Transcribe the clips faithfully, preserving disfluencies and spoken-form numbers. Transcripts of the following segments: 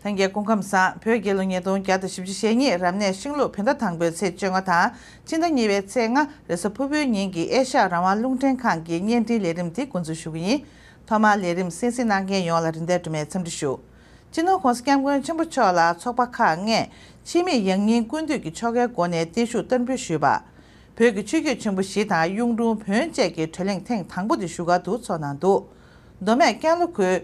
ལྷན་རྒྱས་སྐུ་ཁམས་བཟང་། བོད་རྒྱལ་ལོ་ཉིས་སྟོང་བརྒྱ་དང་བཞི་བཅུ་ཞེ་གཉིས་རབ་གནས་ཤིང་ལུག་བོད་ཟླ་དང་པོའི་ཚེས་བཅོ་ལྔ་དང་ཕྱི་ཟླ་གཉིས་པའི་ཚེས་ལྔ་རེས་གཟའ་ཕུར་བུའི་ཉིན་གྱི་ཨེ་ཤ་ཡ་རང་དབང་རླུང་འཕྲིན་ཁང་གི་བརྙན་འཕྲིན་ལས་རིམ་འདི་འགོ་འཛུགས་ཞུ་གི་ཡིན། ཐོག་མར་ལས་རིམ་གསན་གཟིགས་གནང་མཁན་ཡོངས་ལ་རིན་ལྡན་སྒྲོལ་མས་འཚམས་འདྲི་ཞུ། སྤྱི་ནོར་༸གོང་ས་༸སྐྱབས་མགོན་ཆེན་པོ་མཆོག་ལ་ཚོགས་པ་ཁག་ལྔས་ཕྱི་མིག་ཡང་སྙིང་ཀུན་འདུས་ཀྱི་ཕྱོགས་འགལ་སྒོ་ནས་བརྟན་བཞུགས་བསྟར་འབུལ་ཞུས་པ། བོད་ཀྱི་ཆོས་བརྒྱུད་ཆེན་པོ་བཞི་དང་གཡུང་དྲུང་བོན་བཅས་ཀྱི་བགྲོ་གླེང་ཐེངས་དང་པོ་དེ་བཞུགས་སྒར་དུ་ཚོགས་གནང་འདུག་མདོ་སྨད་ཀན་ལྷོ་ཁུལ་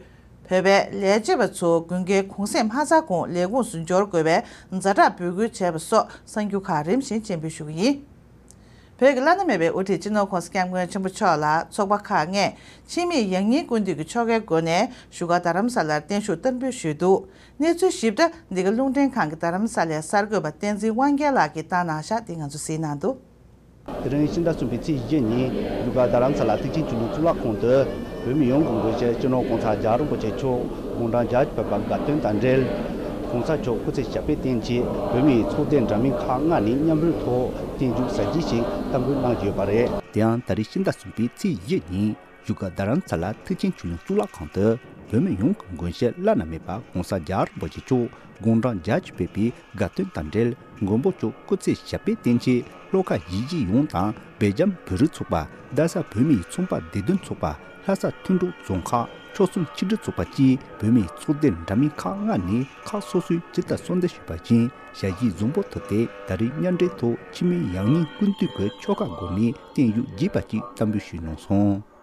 བོད་པའི་ལས་བྱེད་པ་ཚོ་དགུན་ཁའི་གུང་གསེང་མ་ཚར་གོང་ལས་ཁུངས་སུ་འབྱོར་དགོས་པའི་ཛ་དྲག་འབོད་སྐུལ་བྱས་པ་སོགས་གསར་འགྱུར་ཁག་རིམ་བཞིན་སྤྱན་འབུལ་ཞུ་གི་ཡིན། བོད་ཀྱི་བླ་ན་མེད་པའི་དབུ་ཁྲིད་སྤྱི་ནོར་༸གོང་ས་༸སྐྱབས་མགོན་ཆེན་པོ་མཆོག་ལ་ཚོགས་པ་ཁག་ལྔས་ཕྱི་མིག་ཡང་སྙིང་ཀུན་འདུས་ཀྱི་ཕྱོགས་འགལ་སྒོ་ནས་བཞུགས་སྒར་རྡ་རམ་ས་ལར་བརྟན་བཞུགས་བསྟར་འབུལ་ཞུས་འདུག་གནས་ཚུལ་ཞིབ་ཕྲ་འདི་ག་རླུང་འཕྲིན་ཁང་གི་རྡ་རམ་ས་ལའི་གསར་འགོད་པ་བསྟན་འཛིན་དབང་རྒྱལ་ལགས་ཀྱིས་བཏང་གནང་བཞག་འདི་ང་ཚོ་གཟིགས་གནང་འདུག་དེ་རིང་ཕྱི་ཟླ་གསུམ་པའི་ཚེས་བཞི་ཉིན་བཞུགས་སྒར་རྡ་རམ་ས་ལ་ཐེག་ཆེན་ཆོས་གླིང་གཙུག་ལག་ཁང་དུ་བོད་མི་ཡོངས་ཀྱི་མགོན་ཞབས་སྤྱི་ནོར་༸གོང་ས་༸རྒྱལ་བ་རིན་པོ་ཆེ་མཆོག་དགུང་གྲངས་བརྒྱད་ཅུ་ཕེབས་པར་དགའ་སྟོན་དང་འབྲེལ། ༸གོང་ས་མཆོག་སྐུ་ཚེ་ཞབས་པད་བརྟན་ཆེད་བོད་མིའི་ཚོགས་སྡེ་འདྲ་མིན་ཁག་ལྔ་ནས་མཉམ་རུབ་ཐོག་བརྟན་བཞུགས་གཟི་བརྗིད་ཞིག་བསྟར་འབུལ་གནང་ཡོད་པ་རེད། དེ་ཡང་ད་རེས་ཕྱི་ཟླ་གསུམ་པའི་ཚེས་བཞི་ཉིན་བཞུགས་སྒར་རྡ་རམ་ས་ལ་ཐེག་ཆེན་ཆོས་གླིང་གཙུག་ལག་ཁང་དུ་བོད་མི་ཡོངས་ཀྱི་མགོན་ཞབས་བླ་ན་མེད་པ་༸གོང་ས་༸རྒྱལ་བ་རིན་པོ་ཆེ་མཆོག་དགུང་གྲངས་བརྒྱད་ཅུ་ཕེབས་པའི་དགའ་སྟོན་དང་འབྲེལ། མགོན་པོ་མཆོག་སྐུ་ཚེ་ཞབས་པད་བརྟན་ཆེད་ཤློ་ཀ་ཡིད་བཞིན་ཡོངས་དང་སྦེལ་ཇམ་བོད་རིགས་ཚོགས་པ། རྡ་ས་བོད་མིའི་ཚོང་པ་བདེ་དོན་ཚོགས་པ། ལྷ་ས་མཐུན་གྲོགས་རྫོང་ཁག་ཆོལ་གསུམ་ཆིག་སྒྲིལ་ཚོགས་པ་བཅས་བོད་མིའི་ཚོགས་སྡེ་འདྲ་མིན་ཁག་ལྔ་ནས་ཁག་སོ་སོའི་སྤྱི་ཟླ་གསོལ་འདེབས་ཞུས་པ་བཞིན་ཞལ་བཞེས་བཟང་པོ་ཐོབ་སྟེ་ད་རེས་མཉམ་འབྲེལ་ཐོག་ཕྱི་མིག་ཡང་སྙིང་ཀུན་འདུས་ཀྱི་ཆོ་ག་སྒོ་ནས་བརྟན་བཞུགས་རྒྱས་པ་ཅིག་བསྟར་འབུལ་ཞུས་གནང་སོང་།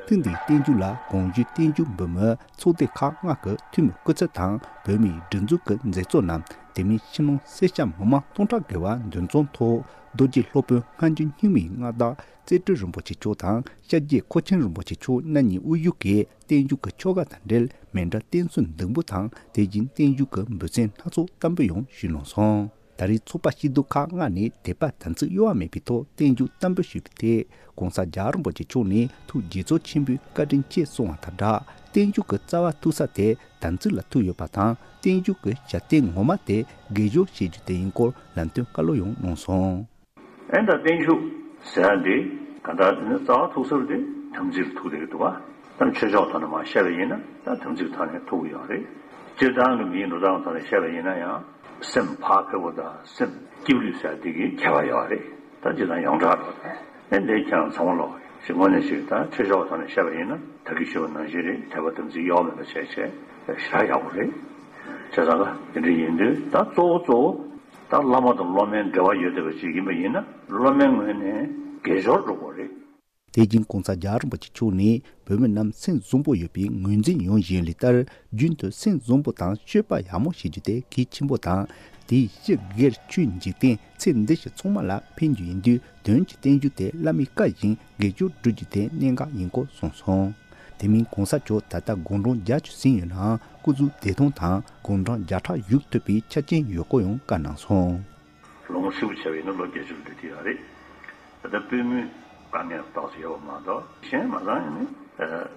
ཐེངས་འདིའི་བརྟན་བཞུགས་ལ་གོང་ཞུས་བརྟན་བཞུགས་འབུལ་མི་ཚོགས་སྡེ་ཁག་ལྔ་གི་འཐུས་མི་སྐུ་ཚབ་དང་བོད་མིའི་སྒྲིག་འཛུགས་ཀྱི་མཛད་གཙོ་རྣམས། དེ་མིན་ཕྱི་ནང་སེར་སྐྱ་མི་མང་སྟོང་ཕྲག་བརྒལ་བ་འདུ་འཛོམས་ཐོག་རྡོ་རྗེ་སློབ་དཔོན་སྔ་འགྱུར་རྙིང་མའི་མངའ་བདག་རྩེ་སྤྲུལ་རིན་པོ་ཆེ་མཆོག་དང་ཤར་རྒྱས་ཁོ་ཆེན་རིན་པོ་ཆེ་མཆོག་རྣམ་གཉིས་དབུ་བཞུགས་ཀྱིས་བརྟན་བཞུགས་ཀྱི་ཆོ་ག་དང་འབྲེལ་མཎྜལ་རྟེན་གསུམ་འདེགས་འབུལ་དང་དེ་བཞིན་བརྟན་བཞུགས་ཀྱི་འབུལ་ཚན་སྣ་ཚོགས་བསྟར་འབུལ་ཡང་ཞུས་གནང་སོང་། ད་རེས་ཚོགས་པ་སྐྱིད་སྡུག་ཁག་ལྔ་ནས་དད་པ་དམ་ཚིག་གཡོ་བ་མེད་པའི་ཐོག་བརྟན་བཞུགས་བསྟར་འབུལ་ཞུས་པའི་ཐད་༸གོང་ས་༸རྒྱལ་བ་རིན་པོ་ཆེ་མཆོག་ནས་ཐུགས་དགྱེས་ཚོར་ཆེན་པོས་བཀའ་དྲིན་ཆེ་གསུངས་པ་དང་སྦྲགས། བརྟན་བཞུགས་ཀྱི་རྩ་བ་ཐུག་ས་དེ་དམ་ཚིག་ལ་ཐུག་ཡོད་པ་དང་། བརྟན་བཞུགས་ཀྱི་ཞབས་བརྟན་ངོ་མ་དེ་དགེ་སྦྱོར་ཞེས་རྒྱུ་དེ་ཡིན་སྐོར་ལམ་སྟོན་བཀའ་སློབ་ཡང་གནང་སོང་། ཨེ་ད་བརྟན་བཞུགས་ཟེར་ཡ་འདི་ག་འདྲ་ནི་རྩ་བ་ཐུག་ས་དེ་དམ་ཚིག་ལ་ཐུག་བསྡད་ཀྱི་འདུག་བ། ད་ཆོས་ཕྱོགས་ཐོག་ནས་མར་བཤད་པ་ཡིན་ན་ད་དམ་ཚིག་ཐོག་ནས་ཐུག་གི་ཡོད་རེད། སྤྱིར་བཏང་གི་མིའི་འགྲོ་སྟངས་ཐོག་ནས་བཤད་པ་ཡིན་ན་ཡང་སེམས་བག་ཕེབས་པོ་དང་སེམས་སྐྱིད་པོ་ཟེར་དེ་གི་ཁྱད་པར་ཡོད་རེད། ད་ཅི་ལྟར་ཡོངས་གྲགས་རེད། ཨེ་འདི་ཁྱེད་རང་ཚང་མ་ལོག་ཞིག་དངོས་གནས་ཞིག་ད་ཆོས་ཕྱོགས་ཐོག་ནས་བཤད་པ་ཡིན་ན་ད་གི་ཞུ་བ་ནང་བཞིན་རེད། དད་པ་དམ་ཚིག་གཡོ་བ་མེད་པ་བྱས་བྱས་ཞེ་དྲག་ཡག་པོ་རེད། བྱས་ཙང་ག་དེ་འདྲ་ཡིན་དུས་ད་གཙོ་བོ་གཙོ་བོ་ད་བླ་མ་དང་སློབ་མའི་འབྲེལ་བ་ཡོད་བསྡད་པ་ཅིག་ཡིན་པ་ཡིན་ན་སློབ་མའི་ངོས་ནས་དགེ་སྦྱོར་སྒྲུབ་དགོས་རེད། དེ་བཞིན་༸གོང་ས་༸རྒྱལ་བ་རིན་པོ་ཆེ་མཆོག་ནས་བོད་མི་རྣམས་སེམས་བཟང་པོ་ཡོད་པའི་ངོས་འཛིན་ཡོང་བཞིན་ལས་ལྟར་རྒྱུན་དུ་སེམས་བཟང་པོ་དང་སྤྱོད་པ་ཡག་མོ་བྱེད་རྒྱུ་དེ་གལ་ཆེན་པོ་དང་། དེའི་སྤྱི་སྒེར་ཆོས་འཇིག་རྟེན་ཚེ་འདི་ཕྱི་ཚང་མ་ལ་ཕན་རྒྱུ་ཡིན་དུས་དོན་གྱི་བརྟན་བཞུགས་དེ་བླ་མའི་བཀའ་བཞིན་དགེ་སྦྱོར་སྒྲུབ་རྒྱུ་དེ་གནད་འགག་ཡིན་སྐོར་གསུངས་སོང་། དེ་མིན་༸གོང་ས་མཆོག་ད་ལྟ་དགུང་གྲངས་བརྒྱད་ཅུ་ཟིན་ཡོད་ནའང་སྐུ་གཟུགས་བདེ་ཐང་དང་དགུང་གྲངས་བརྒྱ་ཕྲག་བཞུགས་ཐུབ་པའི་ཆ་རྐྱེན་ཡོད་སྐོར་ཡང་བཀའ་གནང་སོང་། ལོ་ངོ་ཧྲིལ་པོ་བྱས་པ་ཡིན་ན་ལོ་བརྒྱད་ཅུ་ལ་སླེབས་ཀྱི་ཡོད་རེད། ད་ལྟ་པུས་མོའི་དཀའ་ངལ་ཏོག་ཙམ་ཡོད་པ་མ་གཏོགས་གཞན་མ་ཚང་ནི་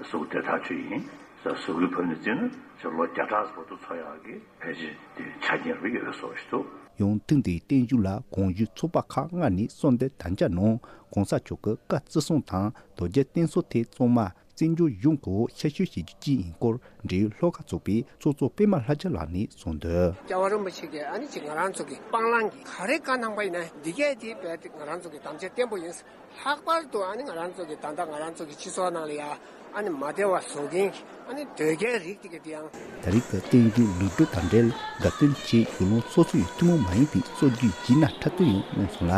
གཟུགས་བདེ་ཐག་ཆོད་ཡིན། གཟུགས་ཀྱི་བབ་ནས་བརྩིས་ན་ལོ་བརྒྱ་ཕྲག་བར་དུ་འཚོ་ཡག་གི་ཕལ་ཆེར་དེ་ཆ་རྐྱེན་རེ་ཡོད་པའི་བཟོ་ཞིག་འདུག་ཡང་ཐེངས་འདིའི་བརྟན་བཞུགས་ལ་གོང་ཞུས་ཚོགས་པ་ཁག་ལྔ་ནས་གསོལ་འདེབས་དམ་བཅའ་གནང་། ༸གོང་ས་མཆོག་གི་བཀའ་བརྩི་སྲུང་དང་དོལ་རྒྱལ་བསྟེན་གསོལ་ཐད་གཙང་མ་བཙན་བྱོལ་གཞུང་གི་ཤར་ཤུལ་ཞེས་རྒྱུ་གཅིག་ཡིན་སྐོར་འབྲེལ་ཡོད་ཤློ་ཀ་ཚོགས་པའི་ཚོགས་གཙོ་པད་མ་ལྷ་རྒྱལ་ལགས་ནས་གསུངས་དོན། རྒྱལ་བ་རིན་པོ་ཆེ་གིས་ཨ་ནི་ཅིག་ང་རང་ཚོ་གི་སྤང་བླང་གི་ག་རེ་བཀའ་གནང་པ་ཡིན་ན་འདི་གས་དེ་རྦད་དེ་ང་རང་ཚོ་གི་དམ་བཅའ་བརྟན་པོ་ཡིན། ལྷག་པར་དུ་ཨ་ནི་ང་རང་ཚོ་གི་ད་ལྟ་ང་རང་ཚོ་གི་སྤྱི་ཚོགས་ནང་ལ་ཡ་ཨ་ནི་མ་བདེ་བ་བཟོ་མཁན་གྱི་ཨ་ནི་དོལ་རྒྱལ་རིགས་དེ་ག་དེ་ཡང་། ད་རེས་ཀྱི་བརྟན་བཞུགས་ལེགས་གྲུབ་དང་འབྲེལ་དགའ་སྟོན་ཆེད་ཡུལ་ལུང་སོ་སོ་ཡི་ཐུན་མོང་མ་ཡིན་པའི་སྲོལ་རྒྱུན་གཞས་སྣ་འཁྲབ་སྟོན་ཡང་གནང་སོང་ལ།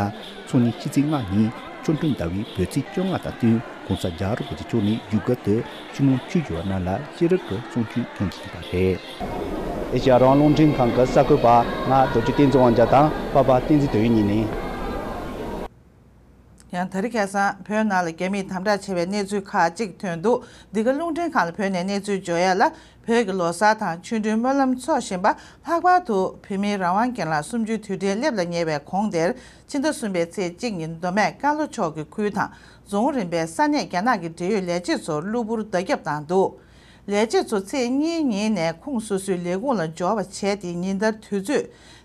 ཚོགས་ཉིན་ཕྱི་ཚེས་ལྔ་ཉིན་ཆོ་འཕྲུལ་ཟླ་བའི་བོད་ཚེས་བཅོ་ལྔ་དང་བསྟུན་༸གོང་ས་༸རྒྱལ་བ་རིན་པོ་ཆེ་མཆོག་ནས་བཞུགས་སྒར་དུ་ཆུ་ནང་ཆོས་ཞུ་བ་རྣམས་ལ་ཤེས་རབ་ཀྱི་གསུང་ཆོས་གནང་རྒྱུ་ཡིན་པ་རེད། ཨེ་ཤ་ཡ་རང་དབང་རླུང་འཕྲིན་ཁང་གི་གསར་འགོད་པ་ང་རྡོ་རྗེ་བསྟན་འཛིན་དབང་རྒྱལ་དང་པ་ཕ་བསྟན་འཛིན་དོན་ཡོད་གཉིས་ནས། ཡང་ད་རེས་ཁ་སང་བོད་ནང་ལ་རྒྱ་མིས་དམ་དྲག་བྱས་པའི་གནས་ཚུལ་ཁག་ཅིག་ཐོན་འདུག་འདི་ག་རླུང་འཕྲིན་ཁང་ལ་བོད་ནས་གནས་ཚུལ་འབྱོར་ཡ་ལ། བོད་ཀྱི་ལོ་གསར་དང་ཆོ་འཕྲུལ་སྨོན་ལམ་འཚོགས་བཞིན་པ། ལྷག་པར་དུ་བོད་མིའི་རང་དབང་སྒེར་ལངས་གསུམ་བཅུའི་དུས་དྲན་སླེབས་ལ་ཉེ་བའི་གོང་དེར། ཕྱི་ཟླ་གསུམ་པའི་ཚེས་གཅིག་ཉིན་མདོ་སྨད་ཀན་ལྷོ་ཕྱོགས་ཀྱི་ཁུལ་དང་རྫོང་རིམ་པའི་ས་གནས་རྒྱ་ནག་གི་འབྲེལ་ཡོད་ལས་བྱེད་ཚོར་གློ་བུར་བརྡ་ཁྱབ་བཏང་འདུག་ལས་བྱེད་ཚོ་ཚེས་གཉིས་ཉིན་ནས་ཁོངས་སོ་སོའི་ལས་ཁུངས་ལ་འབྱོར་བ་བྱས་ཏེ། ཉིན་ལྟར་དུས་ཚོད་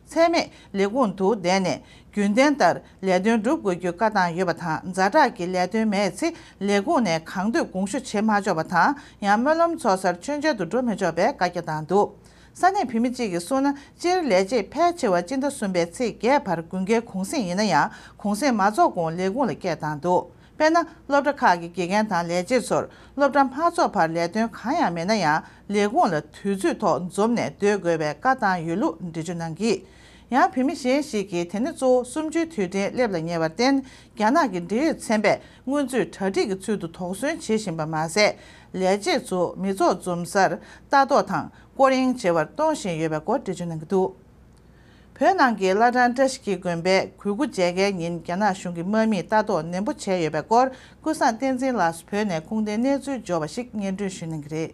ཚད་མེད་ལས་ཁུངས་དུ་བསྡད་ནས་རྒྱུན་ལྡན་ལྟར་ལས་དོན་སྒྲུབ་དགོས་རྒྱུའི་བཀའ་བཏང་ཡོད་པ་དང་། ཛ་དྲག་གི་ལས་དོན་མེད་ཚེ་ལས་ཁུངས་ནས་གང་འདོད་དགོངས་ཞུ་བྱེད་མ་ཆོག་པ་དང་། ཡང་སྨོན་ལམ་ཚོགས་སར་མཆོད་མཇལ་དུ་འགྲོ་མི་ཆོག་པའི་བཀའ་རྒྱ་བཏང་འདུག་ས་གནས་བོད་མི་གཅིག་གིས་གསུངས་ན། སྤྱིར་ལས་བྱེད་ཕལ་ཆེ་བ་སྤྱི་ཟླ་གསུམ་པའི་ཚེས་བརྒྱད་བར་དགུན་ཁའི་གུང་གསེང་ཡིན་ན་ཡང་། གུང་གསེང་མ་རྫོགས་གོང་ལས་ཁུངས་ལ་སྐད་བཏང་འདུག་དཔེར་ན། སློབ་གྲྭ་ཁག་གི་དགེ་རྒན་དང་ལས་བྱེད་ཚོར་སློབ་གྲྭ་མ་རྫོགས་བར་ལས་དོན་གང་ཡང་མེད་ན་ཡང་། ལས་ཁུངས་ལ་དུས་ཚོད་ཐོག་འཛོམས་ནས་སྡོད་དགོས་པའི་བཀའ་བཏང་ཡོད་ལུགས་འགྲེལ་བརྗོད་གནང་གིས། ཡང་བོད་མི་གཞན་ཞིག་གིས། དེ་ནི་གཙོ་བོ་གསུམ་བཅུའི་དུས་དྲན་སླེབས་ལ་ཉེ་བར་བརྟེན། རྒྱ་ནག་གི་འབྲེལ་ཡོད་ཚན་པས་སྔོན་ཚུད་གྲ་སྒྲིག་གི་ཚུལ་དུ་དོགས་ཟོན་བྱེད་བཞིན་པ་མ་ཟད། ལས་བྱེད་ཚོ་མི་ཚོགས་འཛོམས་སར་ལྟ་རྟོག་དང་སྐོར་གཡེང་བྱེད་པར་གཏོང་བཞིན་ཡོད་པའི་སྐོར་འགྲེལ་བརྗོད་གནང་གི་འདུག་བོད་ནང་གི་བླ་བྲང་བཀྲ་ཤིས་འཁྱིལ་དགོན་པས་གུས་བཀུར་མཇལ་ཁའི་ཉིན། རྒྱ་ནག་གཞུང་གི་དམག་མིས་ལྟ་རྟོག་ནན་པོ་བྱས་ཡོད་པའི་སྐོར། ཀུན་བཟང་བསྟན་འཛིན་ལགས་སུ་བོད་ནས་ཁུངས་ལྡན་གནས་ཚུལ་འབྱོར་བ་ཞིག་སྙན་སྒྲོན་ཞུ་གནང་གི་རེད།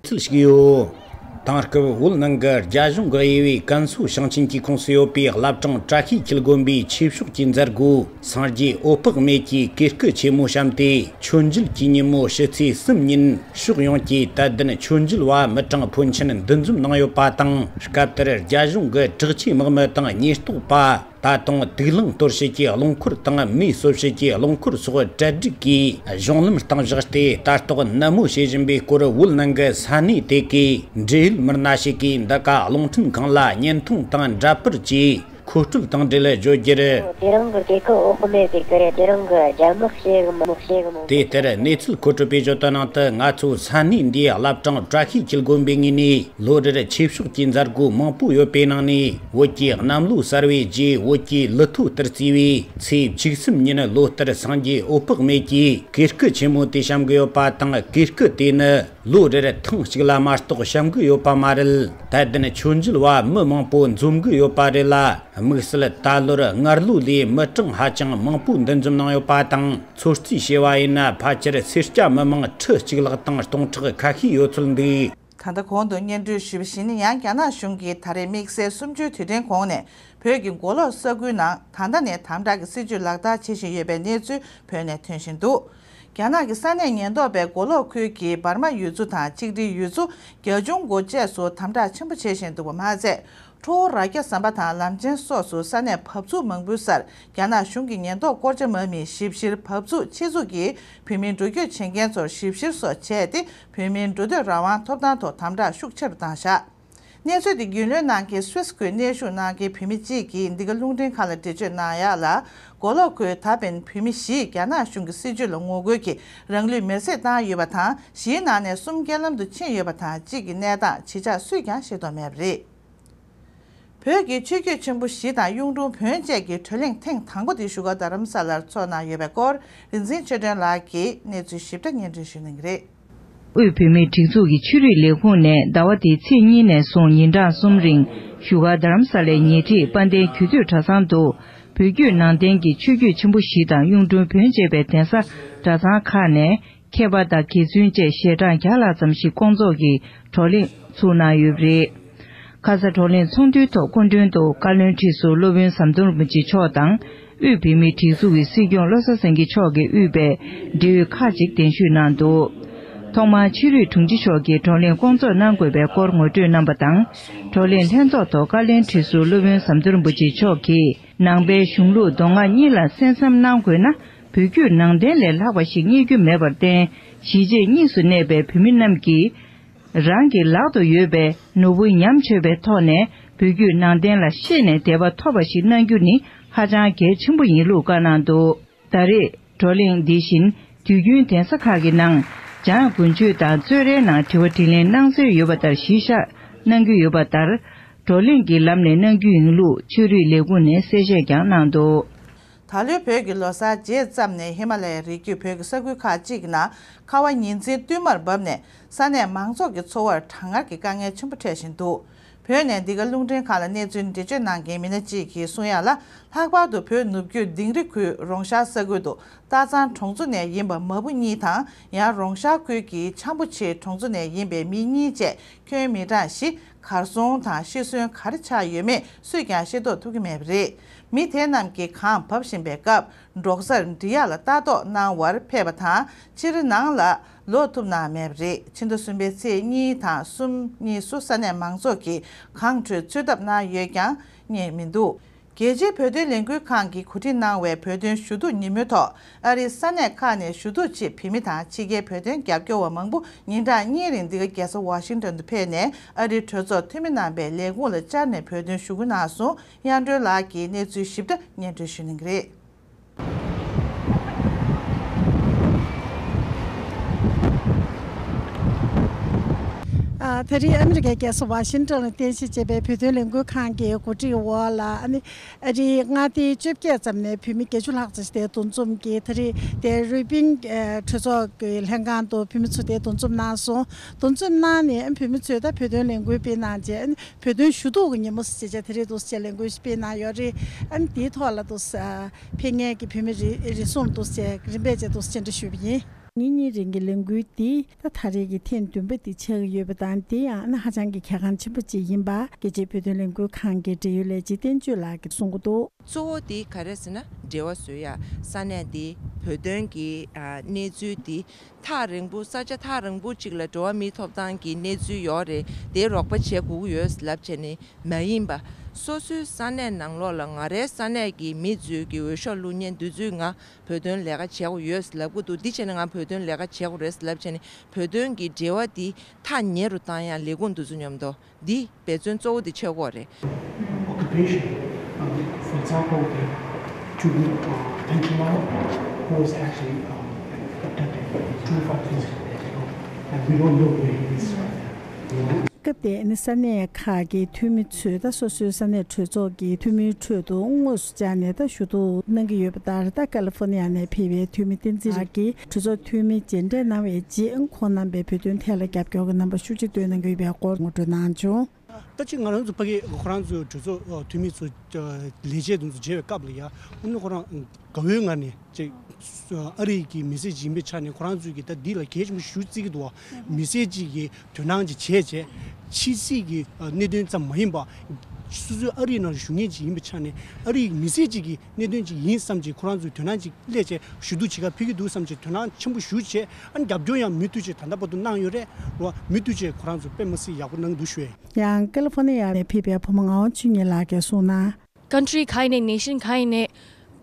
ཚུལ་ཞིག་ཡོད། དེང་སྐབས་བོད་ནང་གི་རྒྱ་གཞུང་གི་དབྱེ་བའི་ཀན་སུའུ་ཞིང་ཆེན་གྱི་ཁོངས་སུ་ཡོད་པའི་བླ་བྲང་བཀྲ་ཤིས་འཁྱིལ་དགོན་པའི་ཆོས་ཕྱོགས་ཀྱི་མཛད་སྒོ། སངས་རྒྱས་འོད་དཔག་མེད་ཀྱིས་གུས་སྐུ་ཆེན་མོ་བཤམས་ཏེ། མཆོད་མཇལ་གྱི་ཉིན་མོ་ཕྱི་ཚེས་གསུམ་ཉིན་ཕྱོགས་ཡོངས་ཀྱི་དད་ལྡན་མཆོད་མཇལ་བ་མི་གྲངས་ཕོན་ཆེན་འདུ་འཛོམས་གནང་ཡོད་པ་དང་། སྐབས་དེར་རྒྱ་གཞུང་གི་དྲག་ཆས་དམག་མི་དང་ཉེན་རྟོག་པ། ད་དུང་དུག་རླངས་གཏོར་བྱེད་ཀྱི་རླངས་འཁོར་དང་མེ་གསོད་བྱེད་ཀྱི་རླངས་འཁོར་སོགས་གྲ་སྒྲིག་གིས་གཞུང་ལམ་སྟེང་བཞག་སྟེ། ལྟ་རྟོག་ནན་མོ་བྱེད་བཞིན་པའི་སྐོར། བོད་ནང་གི་ས་གནས་དེ་གའི་འབྲེལ་ཡོད་མི་སྣ་ཞིག་གིས་འདི་ག་རླུང་འཕྲིན་ཁང་ལ་བརྙན་ཐུང་དང་འདྲ་པར་གྱིས་མཁོ་སྤྲོད་དང་འབྲེལ་བརྗོད་རྒྱུར། དེ་རིང་གི་གུས་སྐུ་འོད་དཔག་མེད་པའི་སྐུ་རེད། དེ་རིང་གི་རྒྱ་དམག་ཞེ་གི་མོ་ཞེ་གི་མོ། དེ་ལྟར་གནས་ཚུལ་མཁོ་སྤྲོད་པས་བརྗོད་དོན་ནང་དུ། ང་ཚོའི་ས་གནས་འདིའི་བླ་བྲང་བཀྲ་ཤིས་འཁྱིལ་དགོན་པའི་ངོས་ནས་ལོ་རེར་ཆོས་ཕྱོགས་ཀྱི་མཛད་སྒོ་མང་པོ་ཡོད་པའི་ནང་ནས། བོད་ཀྱི་གནམ་ལོ་གསར་བའི་རྗེས་བོད་ཀྱི་ལུགས་ཐོ་ལྟར་བརྩིས་པའི་ཚེས་བཅུ་གསུམ་ཉིན། ལོ་ལྟར་སངས་རྒྱས་འོད་དཔག་མེད་ཀྱིས་གུས་སྐུ་ཆེན་མོ་དེ་བཤམས་ཀྱི་ཡོད་པ་དང་། གུས་སྐུ་དེ་ནི་ལོ་རེར་ཐེངས་གཅིག་ལ་མ་གཏོགས་བཤམས་ཀྱི་ཡོད་པ་མ་རེད། དད་ལྡན་མཆོད་མཇལ་བ་མི་མང་པོ་འཛོམས་ཀྱི་ཡོད་པ་རེད་ལ། དམིགས་བསལ་ད་ལོར་སྔར་ལོ་ལས་མི་གྲངས་ཧ་ཅང་མང་པོ་འདུ་འཛོམས་གནང་ཡོད་པ་དང་། ཚོད་རྩིས་བྱས་པ་ཡིན་ན། ཕལ་ཆེར་སེར་སྐྱ་མི་མང་ཁྲི་གཅིག་ལྷག་དང་སྟོང་ཕྲག་ཁ་ཤས་ཡོད་ཚུལ་འདུག་ད་ལྟ་གོང་དུ་སྙན་སྒྲོན་ཞུས་པ་བཞིན། ཡང་རྒྱ་ནག་གཞུང་གིས་ད་རེས་དམིགས་བསལ་གསུམ་བཅུའི་དུས་དྲན་གོང་ནས་བོད་ཀྱི་མགོ་ལོག་ས་ཁུལ་ནང་ད་ལྟ་ནས་དམ་དྲག་གི་སྲིད་བྱུས་ལག་བསྟར་བྱེད་བཞིན་ཡོད་པའི་གནས་ཚུལ་བོད་ནས་ཐོན་བཞིན་འདུག་རྒྱ་ནག་གི་ས་གནས་ཉེན་རྟོག་པས་མགོ་ལོག་ཁུལ་གྱི་འབར་མ་ཡུལ་ཚོ་དང་གཅིག་སྒྲིལ་ཡུལ་ཚོ་རྒྱ་གཞུང་སྒོ་བཅས་སུ་དམ་དྲག་ཆེན་པོ་བྱེད་བཞིན་འདུག་པ་མ་ཟད། ཁྲོ་བོ་རྭ་རྒྱ་ཟམ་པ་དང་ལམ་ཆེན་སོགས་སུ་ས་གནས་བབས་ཚུགས་མང་པོའི་སར་རྒྱ་ནག་གཞུང་གི་ཉེན་རྟོག་སྐོར་བྱ་དམག་མིས་ཞིབ་བཤེར། བབས་ཚུགས་ཆེད་འཛུགས་ཀྱིས་བོད་མིའི་འགྲོ་སྐྱོད་བྱེད་མཁན་ཚོར་ཞིབ་བཤེར་སོགས་བྱས་ཏེ། བོད་མིའི་འགྲོ་སྡོད་རང་དབང་ཐོབ་ཐང་ཐོག་དམ་དྲག་ཤུགས་ཆེ་རུ་བཏང་བཞག་གནས་ཚུལ་འདི་རྒྱུས་ལོན་གནང་མཁན་སུད་སི་ཁུལ་གནས་བཞུགས་གནང་མཁན་བོད་མི་གཅིག་གིས་འདི་ག་རླུང་འཕྲིན་ཁང་ལ་འགྲེལ་བརྗོད་གནང་ཡག་ལ། མགོ་ལོག་ཁུལ་ད་ཕན་བོད་མི་བཞི་རྒྱ་ནག་གཞུང་གི་སྲིད་བྱུས་ལ་ངོ་རྒོལ་གྱིས་རང་ལུས་མེར་སྲེག་བཏང་ཡོད་པ་དང་། བཞིའི་ནང་ནས་གསུམ་རྐྱེན་ལམ་དུ་ཕྱིན་ཡོད་པ་དང་། གཅིག་གི་གནས་སྟངས་ཇི་ཆགས་སུས་ཀྱང་ཤེས་རྟོགས་མེད་པ་རེད། བོད་ཀྱི་ཆོས་བརྒྱུད་ཆེན་པོ་བཞི་དང་གཡུང་དྲུང་བོན་བཅས་ཀྱི་བགྲོ་གླེང་ཐེངས་དང་པོ་དེ་བཞུགས་སྒར་རྡ་རམ་ས་ལར་ཚོགས་གནང་ཡོད་པའི་སྐོར། རིག་འཛིན་ཆོས་སྒྲོན་ལགས་ཀྱིས་གནས་ཚུལ་ཞིབ་ཕྲ་སྙན་སྒྲོན་ཞུ་གནང་གི་རེད། དབུས་བོད་མིའི་སྒྲིག་འཛུགས་ཀྱི་ཆོས་རིག་ལས་ཁུངས་ནས་ཟླ་བ་འདིའི་ཚེས་གཉིས་ནས་བཟུང་ཉིན་གྲངས་གསུམ་རིང་བཞུགས་སྒར་རྡ་རམ་ས་ལའི་ཉེ་འཁྲིས་དཔལ་ལྡན་རྒྱུད་སྟོད་གྲྭ་ཚང་དུ། བོད་བརྒྱུད་ནང་བསྟན་གྱི་ཆོས་བརྒྱུད་ཆེན་པོ་བཞི་དང་གཡུང་དྲུང་བོན་བཅས་པའི་གདན་ས་གྲྭ་ཚང་ཁག་ནས། མཁས་པ་དང་དགེ་བཙུན་བཅས་ཞལ་གྲངས་བརྒྱ་ལྷག་ཙམ་ཞིག་སྐོང་ཚོགས་ཀྱིས་བགྲོ་གླེང་ཚུགས་གནང་ཡོད་པ་རེད། ཁ་ས་བགྲོ་གླེང་ཚོགས་འདུའི་ཐོག་སྐུ་མགྲོན་དུ་བཀའ་བློན་ཁྲི་ཟུར་སློབ་དཔོན་ཟམ་གདོང་རིན་པོ་ཆེ་མཆོག་དང་། དབུས་བོད་མིའི་སྒྲིག་འཛུགས་ཀྱི་སྲིད་སྐྱོང་བློ་བཟང་སེང་གེ་མཆོག་གིས་དབུས་པའི་འབྲེལ་ཡོད་ཁག་ཅིག་གདན་ཞུས་གནང་འདུག་ཐོག་མར་ཆོས་རིག་དྲུང་ཆེ་མཆོག་གིས་བགྲོ་གླེང་སྐོང་ཚོགས་གནང་དགོས་པའི་སྐོར་ངོ་སྤྲོད་གནང་པ་དང་། བགྲོ་གླེང་ལྷན་ཚོགས་ཐོག་བཀའ་བློན་ཁྲི་ཟུར་སློབ་དཔོན་ཟམ་གདོང་རིན་པོ་ཆེ་མཆོག་གིས། ནང་པའི་གཞུང་ལུགས་མདོ་སྔགས་གཉིས་ལ་གསན་བསམ་གནང་དགོས་ན། བོད་བརྒྱུད་ནང་བསྟན་ལས་ལྷག་པ་ཞིག་རྙེད་རྒྱུ་མེད་པར་བརྟེན། གཞིས་བྱེས་གཉིས་སུ་གནས་པའི་བོད་མི་རྣམས་ཀྱིས། རང་གི་ལག་ཏུ་ཡོད་པའི་ནོར་བུ་ཉམས་ཆོད་པའི་ཐོག་ནས། བོད་བརྒྱུད་ནང་བསྟན་ལ་ཤེས་ནས་དད་པ་ཐོབ་པ་ཞིག་གནང་རྒྱུ་ནི་ཧ་ཅང་གལ་ཆེན་པོ་ཡིན་ལུགས་བཀའ་གནང་འདུག་ད་རེས་བགྲོ་གླེང་འདི་བཞིན་དུས་རྒྱུན་གདན་ས་ཁག་གི་ནང་། འཇང་དགུན་ཆོས་དང་གཙོས་རའི་ནང་དྲི་བ་དྲིས་ལན་གནང་སྲོལ་ཡོད་པ་ལྟར་གཞི་བཞག་གནང་རྒྱུ་ཡོད་པ་ལྟར། བགྲོ་གླེང་གི་ལམ་ནས་གནང་རྒྱུ་ཡིན་ལུགས་ཆོས་རིག་ལས་ཁུངས་ནས་གསལ་བཤད་ཀྱང་གནང་འདུག་ད་ལོའི་བོད་ཀྱི་ལོ་གསར་རྗེས་ཙམ་ནས་ཧི་མ་ལ་ཡའི་རི་རྒྱུད་བོད་ཀྱི་ས་ཁུལ་ཁག་ཅིག་གི་ནང་ཁ་བ་ཉིན་མཚན་བསྟུད་མར་བབས་ནས་ས་གནས་མང་ཚོགས་ཀྱི་འཚོ་བར་གྲང་ངར་གྱི་དཀའ་ངལ་ཆེན་པོ་འཕྲད་བཞིན་འདུག་བོད་ནས་འདི་ག་རླུང་འཕྲིན་ཁང་ལ་གནས་ཚུལ་འགྲེལ་བརྗོད་གནང་མཁན་མི་སྣ་གཅིག་གིས་གསུང་ཡག་ལ། ལྷག་པར་དུ་བོད་ནུབ་རྒྱུད་དིང་རི་ཁུལ་རོང་ཤར་ས་ཁུལ་དུ་སྟག་ཚང་གྲོང་ཚོ་ནས་ཡིན་པ་མ་བུ་གཉིས་དང་། ཡང་རོང་ཤར་ཁུལ་གྱི་ཆམ་པོ་ཆེ་གྲོང་ཚོ་ནས་ཡིན་པའི་མི་གཉིས་བཅས་ཁྱོན་མི་གྲངས་བཞི་གར་སོང་དང་ཤི་གསོན་ག་རེ་ཆགས་ཡོད་མེད་སུས་ཀྱང་ཤེས་རྟོགས་ཐུབ་ཀྱི་མེད་པ་རེད། མི་དེ་རྣམས་ཀྱིས་གངས་བབས་བཞིན་པའི་སྐབས་འབྲོག་སར་འགྲིལ་ཡག་ལ་ལྟ་རྟོག་གནང་བར་ཕེབས་པ་དང་། ཕྱིར་ནང་ལ་ ལོག་ཐུབ་གནང་མེད་པ་རེད། ཕྱི་ཟླ་གསུམ་པའི་ཚེས་གཉིས་དང་གསུམ་གཉིས་སུ་ས་གནས་མང་ཚོགས་ཀྱིས་གང་འཕྲོད་འཚོལ་ཐབས་གནང་ཡོད་ཀྱང་རྙེད་མི་འདུག་རྒྱལ་སྤྱིའི་བོད་དོན་ལས་འགུལ་ཁང་གིས་གོ་སྒྲིག་གནང་བའི་བོད་དོན་ཞུ་གཏུག་ཉིན་མོའི་ཐོག་ཨ་རིའི་ས་གནས་ཁག་ནས་ཞུ་གཏུག་ཆེད་བོད་མི་དང་ཕྱི་རྒྱལ་བོད་དོན་རྒྱབ་སྐྱོར་བ་མང་པོ་ཉིན་གྲངས་གཉིས་རིང་འདི་ག་རྒྱལ་ས་ཝ་ཤིང་ཏོན་དུ་ཕེབས་ནས་ཨ་རིའི་གྲོས་ཚོགས་འཐུས་མི་རྣམ་པའི་ལས་ཁུངས་ལ་བཅར་ནས་བོད་དོན་ཞུ་སྐུལ་གནང་སོང་། དབྱངས་སྒྲོན་ལགས་ཀྱིས་གནས་ཚུལ་ཞིབ་ཕྲ་སྙན་སྒྲོན་ཞུ་གནང་གི་རེད། ཨ། ད་རེས་ཨ་མི་རི་ཀའི་རྒྱལ་ས་ཝ་ཤིང་ཏོན་ལ་རྟེན་གཞི་བྱས་པའི་བོད་དོན་ལས་འགུལ་ཁང་གི་གོ་སྒྲིག་འོག་ལ། ཨ་ནི་ཨ་རིའི་མངའ་སྡེའི་བཅོ་བརྒྱད་ཙམ་ནས་བོད་མི་བརྒྱད་ཅུ་ལྷག་ཙམ་ཞིག་དེ་འདུ་འཛོམས་ཀྱིས། ད་རེས་དེ་རུས་པིན་གྲོས་ཚོགས་ཀྱི་ལྷན་ཁང་དུ་བོད་མི་ཚོ་དེ་འདུ་འཛོམས་གནང་སོང་། འདུ་འཛོམས་གནང་ནས་བོད་མི་ཚོས་ད་བོད་དོན་ལས་འགུལ་སྤེལ་གནང་རྗེས། བོད་དོན་ཞུ་གཏུག་གི་ཉིན་མོ་ཟེར་བྱས་དེ་རིང་འདུག་སེ་ལས་འགུལ་ཞིག་སྤེལ་གནང་ཡོད་རེད། ཨ་ནི་དེའི་ཐོག་ལ་འདུག་སེ་ཕེབས་མཁན་གྱི་བོད་མི་རེ་རེ་ཟུང་འདུག་སེ་རིམ་པས་བྱས་འདུག་སེ་སྤྱན་འདྲེན་ཞུས་པ་ཡིན། ཉིན་གཉིས་རིང་གི་ལས་འགུལ་འདི་ད་ད་རེས་ཀྱི་ཐེངས་བདུན་པ་འདི་ཆགས་ཀྱི་ཡོད་པ་དང་། འདི་ཡང་ཨ་ནི་ཧ་ཅང་གི་གལ་འགངས་ཆེན་པོ་ཅིག་ཡིན་པ་རྒྱལ་སྤྱིའི་བོད་དོན་ལས་འགུལ་ཁང་གི་འབྲེལ་ཡོད་ལས་བྱེད་བསྟན་ཆོས་ལགས་ཀྱིས་གསུང་གི་འདུག་གཙོ་བོ་དེ་ག་རེ་ཟེར་ན། འབྲེལ་བ་བཟོ་ཡ། ས་གནས་འདི་བོད་དོན་གྱི་ཨ་གནས་ཚུལ་འདི་ཐག་རིང་པོ། ས་ཆ་ཐག་རིང་པོ་གཅིག་ལ་འགྲོ་བ་མིའི་ཐོབ་ཐང་གི་གནས་ཚུལ་ཡོད་རེད། དེ་རོགས་པ་བྱེད་དགོས་ཀྱི་ཡོད་ལབ་བྱས་ནས་མ་ཡིན་པ། སོ་སོའི་ས་གནས་ནང་ལོགས་ལ་ང་རའི་ས་གནས་ཀྱི་མི་ཚོས་ཀྱི་འོས་ཤོག་བླུག་མཁན་དེ་ཚོས་ང་བོད་དོན་ལས་ཀ་བྱེད་དགོས་ཡོད་ལབ་ཀྱི་འདུག་འདི་བྱས་ན་ང་བོད་དོན་ལས་ཀ་བྱེད་དགོས་རེད་ལབ་བྱས་ནས་བོད་དོན་གྱི་འབྲེལ་བ་འདི་ཐག་ཉེ་རུ་བཏང་ཡ་ལས་ཁུངས་དེ་ཚོ་མཉམ་དུ། འདི་འབད་བརྩོན་གཙོ་བོ་དེ་ཆགས་ཀྱི་ཡོད་རེད། Occupation, um, for example, the Chugu, uh, Tenchima, who was actually, um, abducted twenty-five, twenty-six years ago, and we don't know where he is right now. You know? སྐབས་དེར་ནི་ས་གནས་ཁག་གི་འཐུས་མི་ཚོས་ད་སོ་སོའི་ས་གནས་གྲོས་ཚོགས་ཀྱི་འཐུས་མིའི་ཁྲོད་དུ་དངོས་སུ་བཅར་ནས་ད་ཞུ་གཏུག་གནང་གི་ཡོད་པ་ལྟར། ད་ཀ་ལི་ཧྥོ་ནི་ཡ་ནས་ཕེབས་པའི་འཐུས་མི་བསྟན་འཛིན་ལགས་ཀྱིས་གྲོས་ཚོགས་འཐུས་མི་མཇལ་འཕྲད་གནང་བའི་རྗེས། ཁོང་རྣམ་པས་བོད་དོན་ཐད་ལ་རྒྱབ་སྐྱོར་གྱི་རྣམ་པ་ཤུགས་ཆེ་བཏོན་གནང་གི་ཡོད་པའི་སྐོར་ངོ་སྤྲོད་གནང་བྱུང་། ད་ཅི་ང་རང་ཚོ་ཕ་གི་ཁོ་རང་ཚོའི་གྲོས་ཚོགས་འཐུས་མི་ཚོ་ལས་བྱེད་དེ་ཚོ་མཇལ་བའི་སྐབས་ལ་ཡ། ཨ་ནི་ཁོ་རང་དགའ་བོའི་ངང་ནས་ཅིག་ཨ་རི་གི་མི་སེར་ཅིག་ཡིན་པའི་ཆ་ནས་ཁོ་རང་ཚོས་ཀྱི་ད་འདི་ལ་གལ་ཆེན་པོ་ཞེ་པོ་བརྩི་གི་འདུག་བ། མི་སེར་ཅིག་གིས་དོ་སྣང་ཅིག་བྱས་བྱས། ཕྱི་སྲིད་ཀྱི་གནད་དོན་ཙམ་མ་ཡིན་པ། སོ་སོའི་ཨ་རིའི་ནང་ལ་བཞུགས་མཁན་ཅིག་ཡིན་པའི་ཆ་ནས་ཨ་རིའི་མི་སེར་ཅིག་གི་གནད་དོན་ཅིག་ཡིན་བསམ་བྱས་ཁོ་རང་ཚོས་དོ་སྣང་ཅིག་སླེབས་བྱས་ཞུ་གཏུག་བྱེད་ག་ཕེབས་ཀྱི་འདུག་བསམ་བྱས་དོ་སྣང་ཆེན་པོ་ཞེ་པོ་བྱས། ཨ་ནི་རྒྱབ་སྐྱོར་ཡང་མུ་མཐུད་བྱས་ད་ལྟ་བར་དུ་གནང་ཡོད་རེད་རོ། མུ་མཐུད་བྱས་ཁོ་རང་ཚོ་དཔེ་མི་སྲིད་ཡག་པོ་གནང་འདུག་ཞུ་ཡས། ཡང་ཀ་ལི་ཧྥོ་ནི་ཡ་ནས་ཕེབས་པའི་བུ་མོ་ངག་དབང་ཆོས་ཉིད་ལགས་ཀྱིས་གསུངས་ན། Country གང་ཡིན་ནས་nation གང་ཡིན་ནས་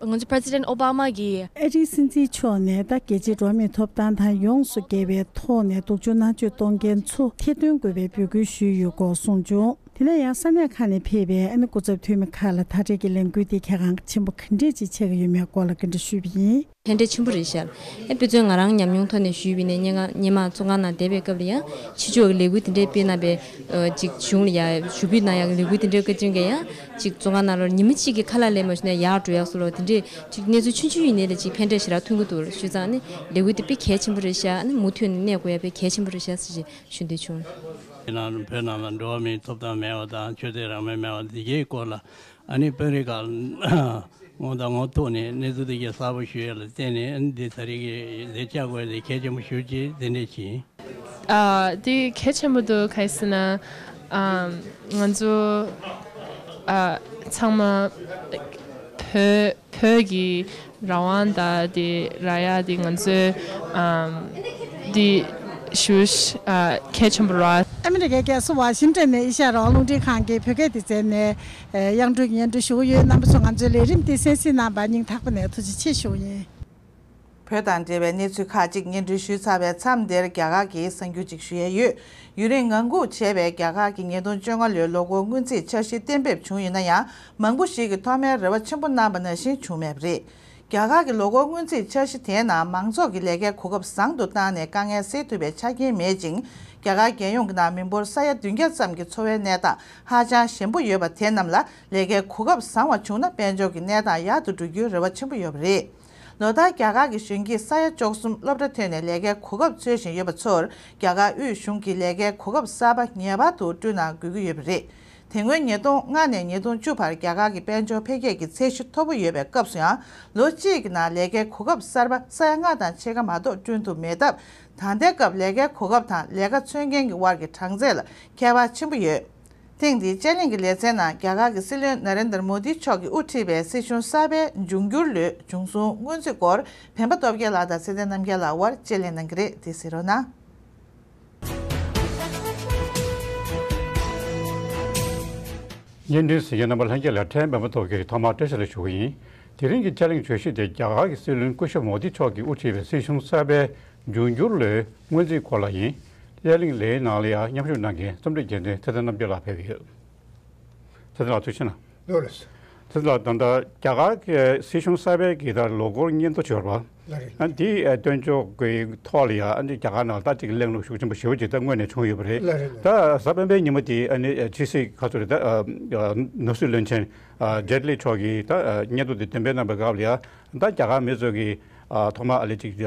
ང་ཚོ་President Obama གིས། ཨ་རིའི་སྲིད་འཛིན་མཆོག་ནས་ད་རྒྱལ་སྤྱིའི་འགྲོ་བ་མིའི་ཐོབ་ཐང་དང་ཡོངས་སུ་རྒྱལ་བའི་ཐོག་ནས་སྡུག་སྦྱོང་མནར་གཅོད་གཏོང་མཁན་ཚོ་ཐེར་འདོན་དགོས་པའི་འབོད་སྐུལ་ཞུས་ཡོད་སྐོར་གསུངས་བྱུང་། དེ་ནས་ཡང་ས་གནས་ཁག་ནས་ཕེབས་པའི་ཨ་ནི་སྐུ་ཚབ་འཐུས་མི་ཁག་ལ་ད་རེས་ཀྱི་ལས་འགུལ་འདི་གལ་འགངས་ཆེན་པོ་ག་འདྲས་ཅིག་ཆགས་ཀྱི་ཡོད་མེད་སྐོར་ལ་བཀའ་འདྲི་ཞུས་པ་ཡིན། ཕན་འབྲས་ཆེན་པོ་རེད་ཤག་ཨེ་དཔེ་མཚོན་ང་རང་ཉམས་མྱོང་ཐོག་ནས་ཞུས་པ་ཡིན་ནའི་སྔ་སྔོན་མ་བཙོན་ཁང་ནང་བསྡད་པའི་སྐབས་ལ་ཡང་ཕྱི་ཕྱོགས་ཀྱི་ལས་འགུལ་དེ་འདྲའི་སྤེལ་གནང་བའི་ཨ་ཅིག་གཞུང་ལ་ཡ་ཞུ་སྐུལ་གནང་ཡག་ལས་འགུལ་དེ་འདྲའི་བཀའ་དྲིན་གྱིས་ཡང་ཅིག་བཙོན་ཁང་ནང་ལོགས་ཉི་མ་གཅིག་གི་ཁ་ལག་ལེན་མ་ཞུས་ན་ཡར་འགྲོ་ཡག་སོགས་ལ་དེ་འདྲའི་ཅིག་གནས་ཚུལ་ཆུང་ཆུང་ཡིན་ནའི་ལ་ཅིག་ཕན་འབྲས་ཞེ་དྲག་ཐོན་གྱི་འདུག་ཞུས་ཙང་ནི་ལས་འགུལ་དེ་དཔེ་གལ་ཆེན་པོ་རེད་ཤག་ཨ་ནི་མུ་མཐུད་ནས་གནས་དགོས་ཡ་དཔེ་གལ་ཆེན་པོ་རེད་ཤག་ཟེར་ཞེས་ཞུ་འདོད་བྱུང་། དེ་ནང་བོད་ནང་ལ་འགྲོ་བ་མིའི་ཐོབ་ཐང་མེད་པ་དང་ཆོས་དད་རང་མོས་མེད་པ་དེ་གའི་སྐོར་ལ་ཨ་ནི་དཔོན་རིགས་ཁག་ངོ་དང་ངོ་ཐུག་ནས་གནས་ཚུལ་དེ་གའི་གསལ་པོ་ཞུ་ཡ་ལ་བརྟེན་ནས་ཨ་ནི་འདི་ད་རེས་ཀྱི་འདི་བཅར་དགོས་དེ་གལ་ཆེན་པོ་ཞེ་པོ་ཅིག་དེ་འདྲས་ཅིག་ཡིན། ཨ། དེ་གལ་ཆེན་པོ་འདུག་ག་རེ་ཟེར་ན། ཨམ། ང་ཚོ་ཨ། ཚང་མ་བོད་བོད་ཀྱི་རང་དབང་དང་དེ་རག་ཡ་དེ་ང་ཚོའི་ཨམ། དེ་ཞེ་པོ་ཨ། གལ་ཆེན་པོ་རེད། ཨ་མི་རི་ཀའི་རྒྱལ་ས་ཝ་ཤིང་ཏོན་ནས་ཨེ་ཤ་ཡ་རང་དབང་རླུང་འཕྲིན་ཁང་གི་བོད་སྐད་སྡེ་ཚན་ནས་དབྱངས་སྒྲོན་གྱིས་སྙན་སྒྲོན་ཞུ་གི་ཡོད། རྣམ་པ་ཚོ་ང་ཚོའི་ལས་རིམ་དེ་གསན་གཟིགས་གནང་བར་སྙིང་ཐག་པ་ནས་ཐུགས་རྗེ་ཆེ་ཞུ་གི་ཡིན། བོད་དང་འབྲེལ་བའི་གནས་ཚུལ་ཁག་ཅིག་སྙན་སྒྲོན་ཞུས་ཚར་བའི་མཚམས་འདིར་རྒྱ་གར་གྱི་གསར་འགྱུར་ཅིག་ཞུ་ཡས་ཡོད། ཡུན་རིང་ངང་སྒུག་བྱས་པའི་རྒྱ་གར་གྱི་ཉིས་སྟོང་བཅོ་ལྔ་ལོའི་ལོ་འཁོར་སྔོན་རྩིས་འཆར་གཞི་གཏན་འབེབས་བྱུང་ཡོད་ན་ཡང་། མང་པོ་ཞིག་གིས་ཐོག་མའི་རེ་བ་ཆེན་པོ་གནང་པ་ནང་བཞིན་བྱུང་མེད་པ་རེད། རྒྱ་གར་གྱི་ལོ་འཁོར་སྔོན་རྩིས་འཆར་གཞི་དེའི་ནང་མང་ཚོགས་ཀྱི་ལས་ཀའི་གོ་སྐབས་བཟང་དུ་བཏང་ནས་དཀའ་ངལ་སེལ་ཐུབ་པའི་ཆ་རྐྱེན་མེད་ཅིང་། རྒྱ་གར་རྒྱལ་ཡོངས་ཀྱི་ནང་མི་འབོར་ས་ཡ་བདུན་བརྒྱ་ཙམ་གྱི་འཚོ་བའི་གནས་སྟངས་ཧ་ཅང་ཞན་པོ་ཡོད་པ་དེ་རྣམས་ལ་ལས་ཀའི་གོ་སྐབས་བཟང་བ་བྱུང་ན་དཔལ་འབྱོར་གྱི་གནས་སྟངས་ཡག་ཏུ་འགྲོ་རྒྱུའི་རེ་བ་ཆེན་པོ་ཡོད་པ་རེད། ལོ་ལྟར་རྒྱ་གར་གྱི་གཞོན་སྐྱེས་ས་ཡ་བཅུ་གསུམ་སློབ་གྲྭ་ཐོན་ནས་ལས་ཀའི་གོ་སྐབས་འཚོལ་བཞིན་ཡོད་པ་ཚོར་རྒྱ་གར་དབུས་གཞུང་གིས་ལས་ཀའི་གོ་སྐབས་གསར་པ་ངེས་པར་དུ་བསྐྲུན་གནང་དགོས་ཀྱི་ཡོད་པ་རེད། དེ་སྔོན་ཉིས་སྟོང་ལྔ་ནས་ཉིས་སྟོང་བཅུ་བར་རྒྱ་གར་གྱི་དཔལ་འབྱོར་འཕེལ་རྒྱས་ཀྱི་ཚད་གཞི་མཐོ་པོ་ཡོད་པའི་སྐབས་སུ་ཡང་ལོ་གཅིག་གི་ནང་ལས་ཀའི་གོ་སྐབས་གསར་པ་ས་ཡ་ལྔ་དང་ཕྱེད་ཀ་མ་གཏོགས་བསྐྲུན་ཐུབ་མེད་སྟབས། ད་ལྟའི་སྐབས་ལས་ཀའི་གོ་སྐབས་དང་ལས་ཀ་འཚོལ་མཁན་གྱི་དབར་གྱི་གྲངས་ཚད་ལ་ཁྱད་པར་ཆེན་པོ་ཡོད། ཐེངས་འདིའི་དཔྱད་གླེང་གི་ལེ་ཚན་ནང་རྒྱ་གར་གྱི་སྲིད་བློན་ན་རེན་དར་མོ་དི་མཆོག་གིས་དབུ་ཁྲིད་པའི་སྲིད་གཞུང་གསར་པའི་འབྱུང་འགྱུར་ལོའི་བྱུང་སོང་སྔོན་རྩིས་སྐོར་བན་པ་སྟོབས་རྒྱལ་ལགས་དང་ཚེ་བརྟན་རྣམ་རྒྱལ་ལགས་དབར་དཔྱད་གླེང་གནང་གི་རེད། དེ་གཟིགས་རོགས་གནང་། བརྙན་འཕྲིན་གཟིགས་མཁན་རྣམ་པ་ལྷན་རྒྱས་ལ་ཕྲན་བན་པ་སྟོབས་རྒྱལ་གྱིས་ཐོག་མར་བཀྲ་ཤིས་བདེ་ལེགས་ཞུ་གི་ཡིན། དེ་རིང་གི་དཔྱད་གླེང་བརྗོད་གཞི་དེ་རྒྱ་གར་གྱི་སྲིད་བློན་སྐུ་ཞབས་མོ་དི་མཆོག་གིས་དབུ་ཁྲིད་པའི་སྲིད་གཞུང་གསར་པའི་འབྱུང་འགྱུར་ལོའི་སྔོན་རྩིས་སྐོར་ལ་ཡིན། དཔྱད་གླེང་ལེའི་ནང་ལ་ཡང་མཉམ་ཞུགས་གནང་མཁན་རྩོམ་སྒྲིག་འགན་འཛིན་ཚེ་བརྟན་རྣམ་རྒྱལ་ལགས་ཕེབས་ཡོད། ཚེ་བརྟན་ལགས་ཐུགས་རྗེ་གནང་། ལགས་ལགས། ཚེ་བརྟན་ལགས། ད་ལྟ་རྒྱ་གར་གྱི་སྲིད་གཞུང་གསར་པའི་གི་ད་ལོ་འཁོར་སྙན་ཐོ་ཅིག་ཡོད་རེད་པ། ལགས་རེད། ཨ་འདི་ཨ་སྟོན་ཕྱོགས་ཀྱི་ཐོག་ལ་ཡང་ཨ་འདི་རྒྱ་གར་ནང་ད་ཅིག་གླེང་ལུགས་ཤུགས་ཆེན་པོ་ཞེ་པོ་ཅིག་ད་སྔོན་ནས་བྱུང་ཡོད་པ་རེད། ལགས་རེད། ད་གཟའ་སྤེན་པའི་ཉིན་མོ་དེ་ཨ་ནི་ཕྱི་སྲིད་ག་ཚོད་རེད། ད་ཨ་ནོར་སྲིད་བློན་ཆེན་ཨ་ཇེཊ་ལི་མཆོག་གིས་ད་ཨ་སྙན་ཐོ་དེ་འདོན་སྤེལ་གནང་པའི་སྐབས་ལ་ཡང་ད་རྒྱ་གར་མི་ཚོ་གིས་ཨ་ཐོག་མ་ཨ་ལེ་ཅིག་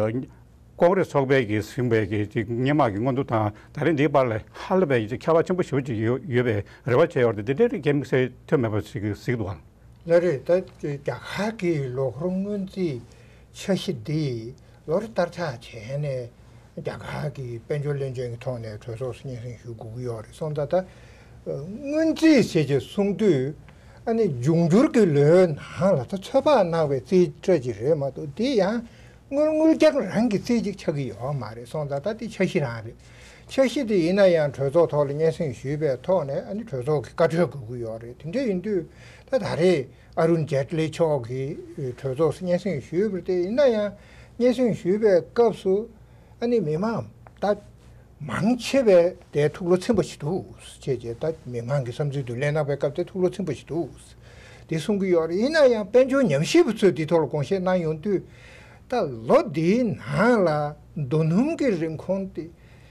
ཀོང་རེས་ཚོགས་པའི་གི་ཟིན་པའི་གི་ཅིག་སྔོན་མ་གི་མངོན་འདོད་དང་ད་རེས་འདིའི་བར་ལ་ཧ་ལས་པའི་ཅིག་ཁྱད་པར་ཆེན་པོ་ཞེ་པོ་ཅིག་ཡོད་ཡོད་པའི་རེ་བ་བྱས་ཡོད་རེད། དེ་འདྲའི་རིགས་ཀྱི་དམིགས་བསལ་ཐོན་མེད་པ་ཞིག་གཟིགས་འདུག་ག་ལགས་རེད། ད་རྒྱ་གར་གྱི་ལོ་འཁོར་སྔོན་རྩིས་འཆར་གཞི་འདི་ལོ་རེ་བསྟར་ཆགས་བྱས་ནས་རྒྱ་གར་གྱི་དཔལ་འབྱོར་བློན་ཆེན་གྱི་ཐོག་ནས་གྲོས་ཚོགས་སུ་སྙན་སེང་ཞུ་དགོས་ཀྱི་ཡོད་རེད་སོང་ཙང་། ད་སྔོན་རྩིས་ཟེར་བྱས་གསུང་དུས་ཨ་ནི་འབྱུང་འགྱུར་གྱི་ལོའི་ནང་ལ་ད་ཚོད་དཔག་གནང་བའི་རྩིས་ཁྲ་ཅིག་རེད་མ་གཏོགས་དེ་ཡང་དངུལ་དངུལ་རྐྱང་རང་གི་རྩིས་ཅིག་ཆགས་ཀྱི་ཡོད་མ་རེད་སོང་ཙང་། ད་དེ་འཆར་གཞི་རང་རེད། འཆར་གཞི་དེ་ཡིན་ན་ཡང་གྲོས་ཚོགས་ཐོག་ལ་སྙན་སེང་ཞུས་པའི་ཐོག་ནས་ཨ་ནི་གྲོས་ཚོགས་ཀྱི་བཀའ་འཁྲོལ་དགོས་ཀྱི་ཡོད་རེད། དེ་འདྲ་ཡིན་དུས་ད་ད་རེས་ཨ་རུན་ཇེཊ་ལི་མཆོག་གིས་གྲོས་ཚོགས་སུ་སྙན་སེང་ཞུས་པ་རེད། དེ་ཡིན་ན་ཡང་སྙན་སེང་ཞུས་པའི་སྐབས་སུ་ཨ་ནི་མི་མང་ད་མང་ཆེ་བས་དེ་ཐུགས་བློ་ཚིམ་པོ་ཞིག་འདུག་ཅེས་བྱས། ད་མི་མང་གི་བསམ་ཚུལ་དུ་གླེང་གནང་པའི་སྐབས་དེ་ཐུགས་བློ་ཚིམ་པོ་ཞིག་འདུག་དེ་གསུང་གི་ཡོད་རེད། ཡིན་ན་ཡང་དཔལ་འབྱོར་ཉམས་ཞིབ་པ་ཚོས་འདི་ཐོག་ལ་དགོངས་བཞེས་གནང་ཡོང་དུས། ད་ལོ་འདིའི་ནང་ལ་རྡོ་སྣུམ་གྱི་རིན་གོང་དེ་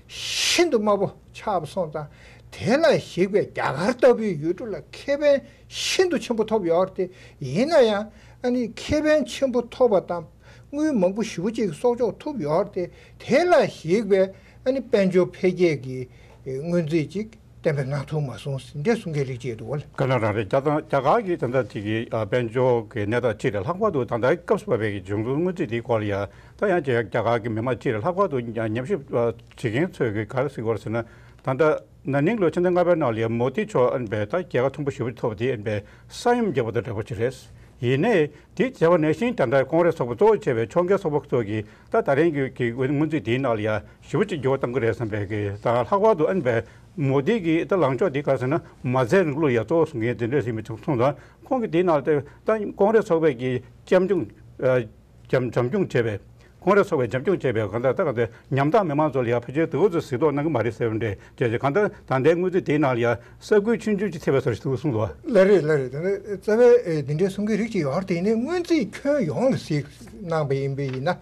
ཤིན་ཏུ་དམའ་པོ་ཆགས་པ་སོང་ཙང་། དེ་ལ་གཞིགས་པའི་རྒྱ་གར་ལྟ་བུའི་ཡུལ་གྲུ་ལ་ཁེ་ཕན་ཤིན་ཏུ་ཆེན་པོ་ཐོབ་ཡོད་རེད། ཡིན་ན་ཡང་ཨ་ནི་ཁེ་ཕན་ཆེན་པོ་ཐོབ་པ་དང་དངུལ་མང་པོ་ཞེ་པོ་ཅིག་གསོག་འཇོག་ཐུབ་ཡོད་རེད། དེ་ལ་གཞིགས་པའི་ཨ་ནི་དཔལ་འབྱོར་འཕེལ་རྒྱས་ཀྱི་སྔོན་རྩིས་ཅིག་གཏན་འབེབས་གནང་ཐུབ་མ་སོང་ཟེར་འདྲ་གསུང་མཁན་རིགས་ཅིག་འདུག་ལ། ག་ན་རང་རེད། རྒྱ་དང་རྒྱ་གར་གྱི་ད་ལྟ་དེ་གི་ཨ་དཔལ་འབྱོར་གྱི་གནས་སྟངས་གཅིག་རེད། ལྷག་པར་དུ་ད་ལྟ་སྐབས་སུ་བབས་པའི་གི་འབྱུང་འགྱུར་སྔོན་རྩིས་དེའི་སྐོར་ལ་ཡ་ད་ཡང་རྒྱ་རྒྱ་གར་གྱི་མི་མང་གཅིག་རེད། ལྷག་པར་དུ་ཉམས་ཞིབ་བྱེད་མཁན་ཚོས་གི་ག་རེ་ཟེར་གི་ཡོད་རེད་ཟེར་ན། ད་ལྟ་ན་ནིང་ལོའི་ཕྱི་ཟླ་ལྔ་པའི་ནང་ལ་ཡ་མོ་དི་མཆོག་ཨན་པའི་ད་རྒྱལ་ཁ་མཐོན་པོ་ཞེ་པོ་ཐོབ་དེ་ཨན་པའི་ས་ཡོམ་བརྒྱབ་པ་དང་འདྲ་པོ་ཅིག་རེད། ཡིན་ནའི་དེ་བྱས་པ་ནང་བཞིན་ད་ལྟ་ཀོང་རེས་ཚོགས་པ་གཙོ་བོ་བྱས་པའི་ཕྱོགས་འགལ་ཚོགས་པ་ཚོ་གིས་ད་ད་རིང་གི་གི་སྔོན་རྩིས་དེའི་ནང་ལ་ཡ་ཞེ་པོ་ཅིག་འགྱུར་བ་གཏང་གི་རེད་བསམ་པའི་གི། ད་ལྷག་པར་དུ་ཨན་པའི་མོ་དི་གི་ད་ལངས་ཕྱོགས་དེ་ག་ཟེར་ན་མ་རྩའི་རིང་ལུགས་ལ་ཡ་གཙོ་བོ་བཟུང་མཁན་དེ་འདྲ་ཞིག་མི་ཚོགས་སོང་ཙང་། ཁོང་གིས་དེའི་ནང་ལ་ད་ཀོང་རེས་ཚོགས་པའི་གི་བྱམས་སྐྱོང་ཨ་བྱམས་བྱམས་སྐྱོང་བྱས་པའི། ཀོང་རེས་ཚོགས་པའི་བྱམས་སྐྱོང་བྱས་པའི་གང་ལྟར་ད་གང་ལྟར་ཉམ་ཐག་མི་མང་ཚོ་ལ་ཡ་ཕལ་ཆེར་དེ་འུ་ཚོས་གཟིགས་རྟོག་གནང་གི་མ་རེད་ཟེར་བ་འདྲ་བྱས་བྱས། གང་ལྟར་ད་ལྟའི་སྔོན་རྩིས་དེའི་ནང་ལ་ཡ་ས་ཁུལ་ཆུང་ཆུང་ཅིག་ཐེབས་པའི་བཟོ་ཞིག་འདུག་གསུངས་འདུག་ལ་རེད་ལ་རེད། དེ་ནས་རྩ་བའི་ཨེ་འདི་འདྲའི་གསུང་གི་རིགས་ཅིག་ཡོད་རེད། དེ་ནས་སྔོན་རྩིས་ཁྱོན་ཡོངས་ལ་གཟིགས་གནང་པ་ཡིན་པ་ཡིན་ན།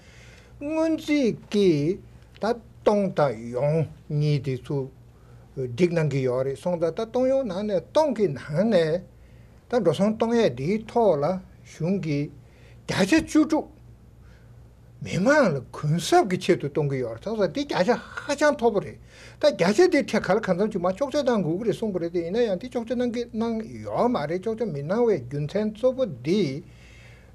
སྔོན་རྩིས་ཀྱིས་ད་སྟོང་དང་ཡོངས་གཉིས་དེ་ཚོ་སྒྲིག་གནང་གི་ཡོད་རེད་སོང་ཙང་། ད་སྟོང་ཡོངས་ནང་ནས་སྟོང་གི་ནང་ནས་ད་འགྲོ་སོང་གཏོང་ཡས་འདིའི་ཐོག་ལ་གཞུང་གིས་བརྒྱ་ཆ་བཅུ་དྲུག་མི་མང་ལ་གུན་གསབ་ཀྱི་ཆེད་དུ་གཏོང་གི་ཡོད་རེད། ད་ས་འདི་བརྒྱ་ཆ་ཧ་ཅང་མཐོ་པོ་རེད། ད་བརྒྱ་ཆ་འདི་ཐད་ཀར་གང་འཚམ་ཅིག་མར་གཅོག་ཆ་བཏང་དགོས་ཀྱི་རེད་གསུང་གི་རེད། དེ་ཡིན་ན་ཡང་དེ་གཅོག་ཆ་གནང་གི་གནང་ཡོད་མ་རེད། གཅོག་ཆ་མི་གནང་བའི་རྒྱུ་མཚན་གཙོ་བོ་འདི་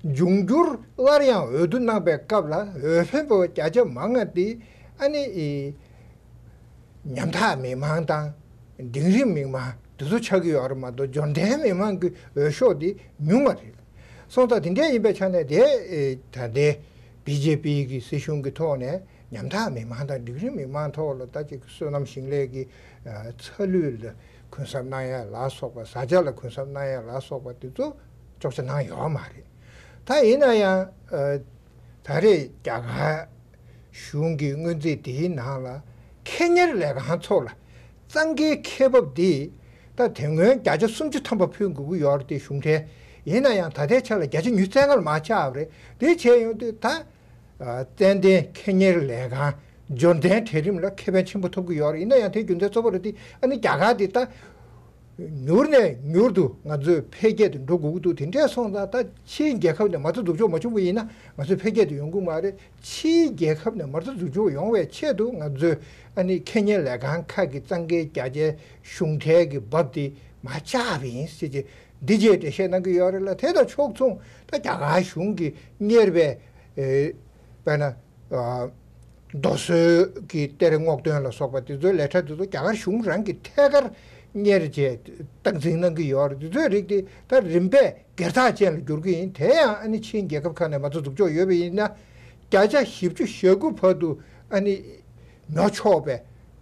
འབྱུང་འགྱུར་སླར་ཡང་འོས་བསྡུ་གནང་པའི་སྐབས་ལ་འོས་འཕེན་པ་བརྒྱ་ཆ་མང་ང་འདི་ཨ་ནི་ཨི་ཉམ་ཐག་མི་མང་དང་འབྲིང་རིམ་མི་མང་དེ་ཚོ་ཆགས་ཀྱི་ཡོད་རེད་མ་གཏོགས་འབྱོར་ལྡན་མི་མང་གི་འོས་ཤོག་འདི་ཉུང་བ་རེད། སོང་ཙང་དེ་འདྲ་ཡིན་པའི་ཆ་ནས་དེ་ཨེ་ད་ལྟའི་བི་ཇེ་པི་གི་སྲིད་གཞུང་གི་ཐོག་ནས་ཉམ་ཐག་མི་མང་དང་འབྲིང་རིམ་མི་མང་ཐོག་ལ་ད་ཅིག་སོ་ནམ་ཞིང་ལས་ཀྱི་ཨ་ཚ་ལུད་ལ་གུན་གསབ་གནང་ཡ་ལ་སོགས་པ། བཟའ་བཅའ་ལ་གུན་གསབ་གནང་ཡ་ལ་སོགས་པ་དེ་ཚོ་གཅོག་ཆ་གནང་ཡོད་མ་རེད། ད་ཡིན་ན་ཡང་ཨ་ད་རེས་རྒྱ་གར་གཞུང་གི་སྔོན་རྩིས་དེའི་ནང་ལ་ཁེ་གཉེར་ལས་ཁང་ཚོ་ལ་གཙང་ཁེའི་ཁེ་འབབ་འདི་ད་དེ་སྔོན་བརྒྱ་ཆ་སུམ་ཅུ་ཐམ་པ་ཕུལ་དགོས་ཀྱི་ཡོད་རེད་དེ་གཞུང་ཁྲལ། ཡིན་ན་ཡང་ད་ལྟའི་ཆ་ལ་བརྒྱ་ཆ་ཉི་ཤུ་རྩ་ལྔ་ལ་མར་ཆག་པ་རེད། དེ་བྱས་ཡོང་དུས་ད་ཨ་ཙན་དན་ཁེ་གཉེར་ལས་ཁང་འབྱོར་ལྡན་གྲལ་རིམ་ལ་ཁེ་ཕན་ཆེན་པོ་ཐོབ་ཀྱི་ཡོད་རེད། ཡིན་ན་ཡང་དེའི་རྒྱུ་མཚན་གཙོ་བོ་རེད་དེ་ཨ་ནི་རྒྱ་གར་འདི་ད་མྱུར་ནས་མྱུར་དུ་ང་ཚོས་འཕེལ་རྒྱས་དུ་འགྲོ་དགོས་ཀྱི་འདུག་དེ་འདྲས་སོང་ཙང་ད་ཕྱིའི་རྒྱལ་ཁབ་ནས་མ་རྩ་འཛུགས་འཇོག་མ་བྱུང་བ་ཡིན་ན་ང་ཚོས་འཕེལ་རྒྱས་དུ་ཡོང་གི་མ་རེད། ཕྱིའི་རྒྱལ་ཁབ་ནས་མ་རྩ་འཛུགས་འཇོག་ཡོང་བའི་ཆེད་དུ་ང་ཚོས་ཨ་ནི་ཁེ་གཉེར་ལས་ཁང་ཁག་གི་གཙང་ཁེའི་བརྒྱ་ཆའི་གཞུང་ཁྲལ་གྱི་འབབ་དེ་མར་བཅག་པ་ཡིན་ཟེར་གྱི་འདི་རྗེས་འགྲེལ་བཤད་གནང་གི་ཡོད་རེད་ལ། དེ་དང་ཕྱོགས་མཚུངས་ད་རྒྱ་གར་གཞུང་གིས་གཉེར་བའི་ཨེ་དཔེར་ན་ཨ་རྡོ་སོལ་གྱི་གཏེར་སྔོག་འདོན་ལ་སོགས་པ་དེ་ཚོའི་ལས་གྲྭ་དེ་ཚོ་རྒྱ་གར་གཞུང་རང་གིས་ཐད་ཀར་ གཉེར་བྱས་སྟངས་འཛིན་གནང་གི་ཡོད་རེད། དེ་ཚོའི་རིགས་དེ་ད་རིམ་པས་སྒེར་བདག་ཅན་ལ་འགྱུར་གྱི་ཡིན། དེ་ཡང་ཨ་ནི་ཕྱིའི་རྒྱལ་ཁབ་ཁག་ནས་མ་གཏོགས་འཛུགས་ཆོག་ཡོད་པ་ཡིན་ན། བརྒྱ་ཆ་བཞི་བཅུ་ཞེ་དགུ་བར་དུ་ཨ་ནི་ཉོ་ཆོག་པའི་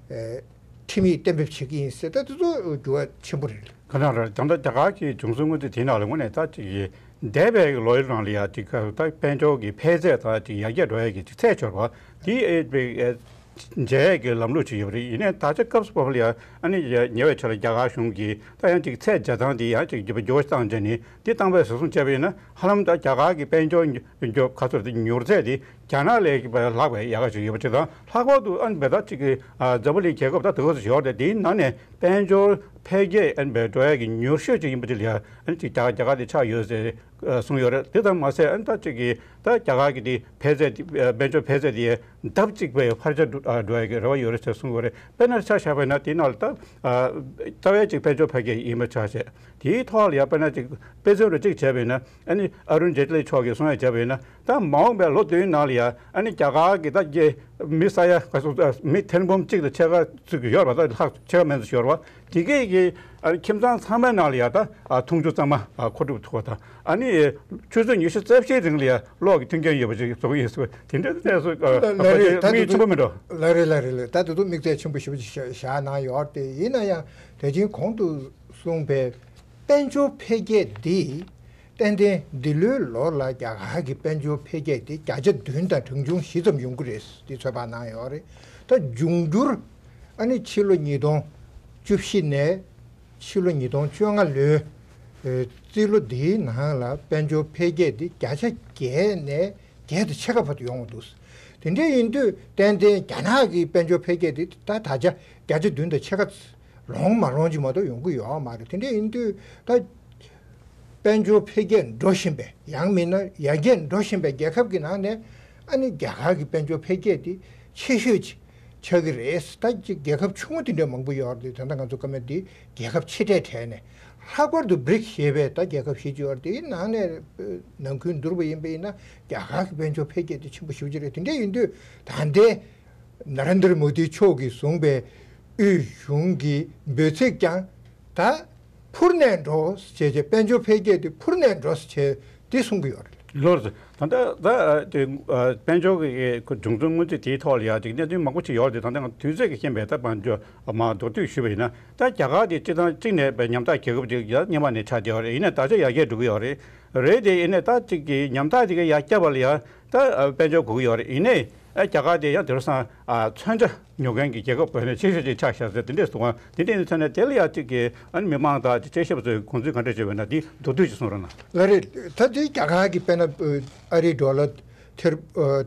ཨེ་ཁྲིམས་ཡིག་གཏན་འབེབས་བྱེད་ཀྱི་ཡིན་ཟེར། ད་དེ་ཚོ་འགྱུར་བ་ཆེན་པོ་རེད། གང་ལྟར་རེད། ད་ལྟ་རྒྱ་གར་གྱི་བྱུང་ཚུལ་དངོས་རྫས་དེའི་ནང་ལ་དངོས་གནས་ད་ཅིག་གིས་འདས་པའི་ལོ་ཡི་རིང་ལ་ཡ་ཅིག་ད་དཔལ་འབྱོར་གྱི་འཕེལ་ཚད་ད་ཅིག་ཡར་རྒྱས་འགྲོ་ཡ་གི་ཅིག་ཚད་འབྱོར་བ་དེ་ཨེ་འཇལ་ཡས་ཀྱི་ལམ་ལུགས་ཅིག་ཡོད་པ་རེད། ཡིན་ནའི་ད་ཆ་སྐབས་སུ་བབས་པ་ལ་ཡ་ཨ་ནི་ཉེ་བའི་ཆར་ལ་རྒྱ་གར་གཞུང་གིས་ད་ཡང་ཅིག་ཚད་འཇལ་སྟངས་དེ་ཡང་ཅིག་འགྱུར་བ་བཏང་བྱས་ནས་དེ་བཏང་བའི་གཞིར་བཟུང་བྱས་པ་ཡིན་ན། ཧ་ལམ་ད་རྒྱ་གར་གྱི་དཔལ་འབྱོར་མགྱོགས་ག་ཚོད་དེ་མྱུར་ཚད་དེ་རྒྱ་ནག་ལས་ཀྱི་ལྷག་པའི་ཡག་ག་ཅིག་ཡོད་པ་ཅིག་དང་། ལྷག་པར་དུ་ཨ་ནི་བེ་ད་ཅིག་གི་འཛམ་བུ་གླིང་རྒྱལ་ཁབ་ད་དུ་ཞོར་དེ་དེའི་ནང་ནས་དཔལ་འབྱོར་འཕེལ་རྒྱས་ཨ་ནི་བེ་འགྲོ་ཡ་གི་མྱུར་ཤོས་ཅིག་ཡིན་པ་ཅིག་ལ་ཡ་ཨ་ནི་ཅིག་རྒྱ་རྒྱ་གར་དེ་ཆགས་ཡོད་ཟེར་གསུངས་ཡོད་རེད། དེ་ཙམ་མ་ཟད་ཨ་ནི་ད་ཅིག་གི་ད་རྒྱ་གར་གྱི་དེ་འཕེལ་ཚད་དེ་དཔལ་འབྱོར་འཕེལ་ཚད་དེ་ལྡབ་གཅིག་པའི་འཕར་ཆ་འགྲོ་ཡ་གི་རེ་བ་ཡོད་རེད་ཟེར་གསུངས་ཡོད་རེད། དཔེར་ན་ཆ་བཞག་པ་ཡིན་ན་དེའི་ནང་ལ་ད་རྩ་བའི་ཅིག་དཔལ་འབྱོར་འཕེལ་རྒྱས་ཡིན་པ་ཆ་བཞག་དེའི་ཐོག་ལ་ཡ་དཔེར་ན་ཅིག་དཔེ་མཚོན་རུ་གཅིག་བྱས་པ་ཡིན་ན། ཨ་ནི་ཨ་རུན་ཇེ་ཏི་ལི་མཆོག་གིས་གསུང་ཡ་བྱས་པ་ཡིན་ན། ད་མ་འོངས་པའི་ལོ་བདུན་ནང་ལ་ཡ་ཨ་ནི་རྒྱ་གར་གྱི་ད་རྒྱ་མི་ས་ཡ་ག་ཚོད་མི་ཐེར་འབུམ་གཅིག་དང་ཕྱེད་ཀ་ཚུད་ཀྱི་ཡོད་རེད་པ། ད་ལྷག་ཕྱེད་ཀ་མན་ཙམ་ཞིག་ཡོད་རེད་པ། དེ་གས་ཀྱི་ཨ་ནི་ཁྱིམ་ཚང་ཚང་མའི་ནང་ལ་ཡ་ད་ཨ་འཐུང་ཆུ་གཙང་མ་ཨ་མཁོ་སྒྲུབ་ཐུབ་པ་དང་། ཨ་ནི་ཆུ་ཚོད་ཉི་ཤུ་རྩ་བཞིའི་རིང་ལ་ཡ་གློག་གི་མཐུན་རྐྱེན་ཡོད་པ་ཞིག་བཟོ་གི་ཡིན་ཟེར་བ་དེ་འདྲའི་གནས་ཚུལ་ཨ་ལ་རེད། ད་དམིགས་ཡུལ་ཆེན་པོ་མིན་འགྲོ། ལ་རེད་ལ་རེད་ལ་རེད། ད་དེ་ཚོ་དམིགས་ཚད་ཆེན་པོ་ཞེ་པོ་ཅིག་བཞག་བཞག་གནང་ཡོད་རེད། དེ་ཡིན་ན་ཡང་དེ་བཞིན་གོང་དུ་གསུངས་པའི་དཔལ་འབྱོར་འཕེལ་རྒྱས་འདི་ཏན་ཏན་འདི་ལོའི་ལོ་ལ་རྒྱ་གར་གྱི་དཔལ་འབྱོར་འཕེལ་རྒྱས་འདི་བརྒྱ་ཆ་བདུན་དང་གྲངས་ཆུང་བཞི་ཙམ་ཡོང་གི་རེད། འདི་ཚོད་དཔག་གནང་ཡོད་རེད། ད་འབྱུང་འགྱུར་ཨ་ནི་ཕྱི་ལོ་ཉིས་སྟོང་བཅུ་བཞི་ནས་ཕྱི་ལོ་ཉིས་སྟོང་བཅོ་ལྔ་ལོའི་ཨེ་རྩིས་ལོ་འདིའི་ནང་ལ་དཔལ་འབྱོར་འཕེལ་རྒྱས་འདི་བརྒྱ་ཆ་བརྒྱད་ནས་བརྒྱད་དང་ཕྱེད་ཀ་བར་དུ་ཡོང་གི་འདུག་དེ་འདྲ་ཡིན་དུས་ཏན་ཏན་རྒྱ་ནག་གི་དཔལ་འབྱོར་འཕེལ་རྒྱས་འདི་ད་ད་ཆ་བརྒྱ་ཆ་བདུན་དང་ཕྱེད་ཀ་ལོངས་མ་ལོངས་ཅིག་མ་གཏོགས་ཡོང་གི་ཡོད་མ་རེད། དེ་འདྲ་ཡིན་དུས་ད་དཔལ་འབྱོར་འཕེལ་རྒྱས་འགྲོ་བཞིན་པའི་ཡང་མིན་ན་ཡར་རྒྱས་འགྲོ་བཞིན་པའི་རྒྱལ་ཁབ་ཀྱི་ནང་ནས་ཨ་ནི་རྒྱ་གར་གྱི་དཔལ་འབྱོར་འཕེལ་རྒྱས་འདི་ཆེ་ཤོས་ཅིག་ཆགས་ཀྱི་རེད། ད་ཅིག་རྒྱལ་ཁབ་ཆུང་ངུ་དེ་འདྲ་མང་པོ་ཡོད་རེད། དེ་ད་ལྟ་ང་ཚོ་བཀའ་མོལ་འདི་རྒྱལ་ཁབ་ཆེ་གྲས་གྲས་ནས་ལྷག་པར་དུ་བྷི་རིག་ཞེས་པའི་ད་རྒྱལ་ཁབ་བཞི་ཅིག་ཡོད་རེད། དེའི་ནང་ནས་ནང་ཁུལ་བསྡུར་བ་ཡིན་པ་ཡིན་ན་རྒྱ་གར་གྱི་དཔལ་འབྱོར་འཕེལ་རྒྱས་དེ་ཆེན་པོ་ཞེ་པོ་ཅིག་རེད། དེ་འདྲ་ཡིན་དུས་ད་ལྟའི་ན་རེན་དྲ་མོ་དི་མཆོག་གིས་བཟུང་པའི་དབུས་གཞུང་གི་འབོད་ཚིག་ཀྱང་ད་འཕུར་ནས་འགྲོ་ཟེར་བྱས། དཔལ་འབྱོར་འཕེལ་རྒྱས་དེ་འཕུར་ནས་འགྲོ་ཟེར་བྱས་དེ་གསུང་གི་ཡོད་རེད། ལོར་ད་ལྟ་ད་དེ་དཔལ་འབྱོར་གྱི་འབྱུང་ཚུལ་དངོས་རྫས་དེའི་ཐོག་ལ་ཡང་ཅིག་གནད་དོན་མང་པོ་ཅིག་ཡོད་རེད། དེ་ད་ལྟ་ང་དུས་ཚོད་ཀྱི་རྐྱེན་པས་ད་དཔལ་འབྱོར་མ་མདོར་བསྡུས་ཞུས་པ་ཡིན་ན། ད་རྒྱ་གར་དེ་སྤྱི་བཏང་གཅིག་ནས་ཉམ་ཐག་རྒྱལ་ཁབ་ཅིག་ཡ་སྔོན་མ་ནས་ཆགས་བསྡད་ཡོད་རེད། ཡིན་ནའི་ད་ཆ་ཡར་རྒྱས་འགྲོ་གི་ཡོད་རེད། རེད་དེ་ཡིན་ནའི་ད་ཅིག་གི་ཉམ་ཐག་དེ་ག་ཡར་བསྐྱབ་པ་ལ་ཡང་ད་དཔལ་འབྱོར་དགོས་ཀྱི་ཡོད་རེད། ཡིན་ནའི་ཨ་རྒྱ་གར་དེ་ཡང་དེང་སང་ཨ་མཚོན་ཆ་ཉོ་མཁན་གྱི་རྒྱལ་ཁབ་བོད་ནས་ཆེ་ཤོས་ཅིག་ཆགས་བཞག་ཟེར་དེ་འདྲས་གསུང་བ་དེ་འདྲས་ཡིན་ཚེ་ནས་དེ་ལ་ཡང་གཅིག་གི་ཨ་ནི་མི་མང་དང་དཔྱད་ཞིབ་པ་ཚོས་དགོངས་ཚུལ་ག་འདྲས་བྱས་པ་ན་དེ་མདོར་བསྡུས་ཅིག་གསུང་རོགས་གནང་། ལགས་རེད། ད་དེ་རྒྱ་གར་གྱི་དཔེར་ན་ཨ་རིའི་ཌོ་ལར་ཐེར་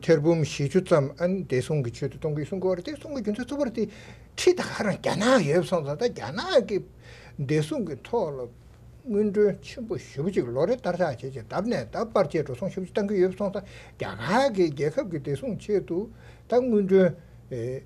ཐེར་འབུམ་བཞི་བཅུ་ཙམ་ཨ་ནི་བདེ་སྲུང་གི་ཆེད་དུ་གཏོང་གི་ཡོད་གསུང་གི་ཡོད་རེད། དེ་གསུང་གི་རྒྱུ་མཚན་གཙོ་བོ་རེད་དེ་ཁྲི་ད་ག་རང་རྒྱ་ནག་ཡོད་སོང་ཙང་ད་རྒྱ་ནག་གི་བདེ་སྲུང་གི་ཐོག་ལ། སྔོན་འགྲོན་ཆེན་པོ་ཞེ་པོ་ཅིག་ལོ་རེ་བསྟར་ཐག་བྱས་བྱས་ལྡབ་ནས་ལྡབ་སྤར་བྱས་འགྲོ་སོང་ཞེ་པོ་ཅིག་བཏང་གི་ཡོད་སོང་ཙང་རྒྱ་གར་གྱི་རྒྱལ་ཁབ་ཀྱི་བདེ་སྲུང་ཆེད་དུ་ད་སྔོན་འགྲོན་ཨེ་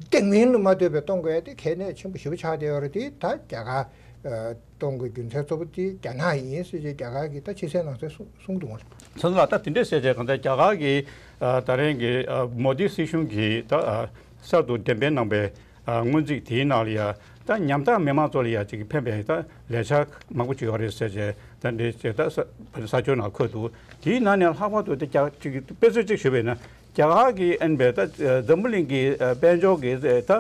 ལྟེ་ངན་ལ་མ་ལྟོས་པའི་གཏོང་དགོས་ཡ་དེ་གལ་གནད་ཆེན་པོ་ཞེ་པོ་ཆགས་བསྡད་ཡོད་རེད། དེ་ད་རྒྱ་གར་ཨ་གཏོང་གི་རྒྱུ་མཚན་གཙོ་བོ་དེ་རྒྱ་ནག་ཡིན་ཟེར་བྱས་རྒྱ་གར་གྱི་ད་ཕྱི་གསལ་ནང་གསལ་གསུང་གསུང་འདུག་མ་རེད། ཚང་ལ་ད་དེ་འདྲས་ཟེར་བྱས་གང་ལྟར་རྒྱ་གར་གྱི་ཨ་ད་རིང་གི་ཨ་མོ་དི་སྲིད་གཞུང་གིས་ད་ཨ་གསར་དུ་འགྲེམས་སྤེལ་གནང་པའི། ཨ་སྔོན་རྩིས་དེའི་ནང་ལ་ཡ་ད་ཉམ་ཐག་མི་མང་ཚོ་ལ་ཡ་ཅིག་ཕན་པའི་ད་ལས་འཆར་མང་པོ་ཅིག་ཡོད་རེད་ཟེར་བྱས་ད་འདི་བྱས་ད་ས་ས་ཆ་ནང་འཁོད་འདུག་དེའི་ནང་ནས་ལྷག་པར་དུ་དེ་རྒྱ་ཅིག་དཔེ་མཚོན་ཅིག་ཞུས་པས་ན་རྒྱ་གར་གྱི་ཨན་པའི་ད་འཛམ་བུ་གླིང་གི་དཔལ་འབྱོར་གྱི་ད་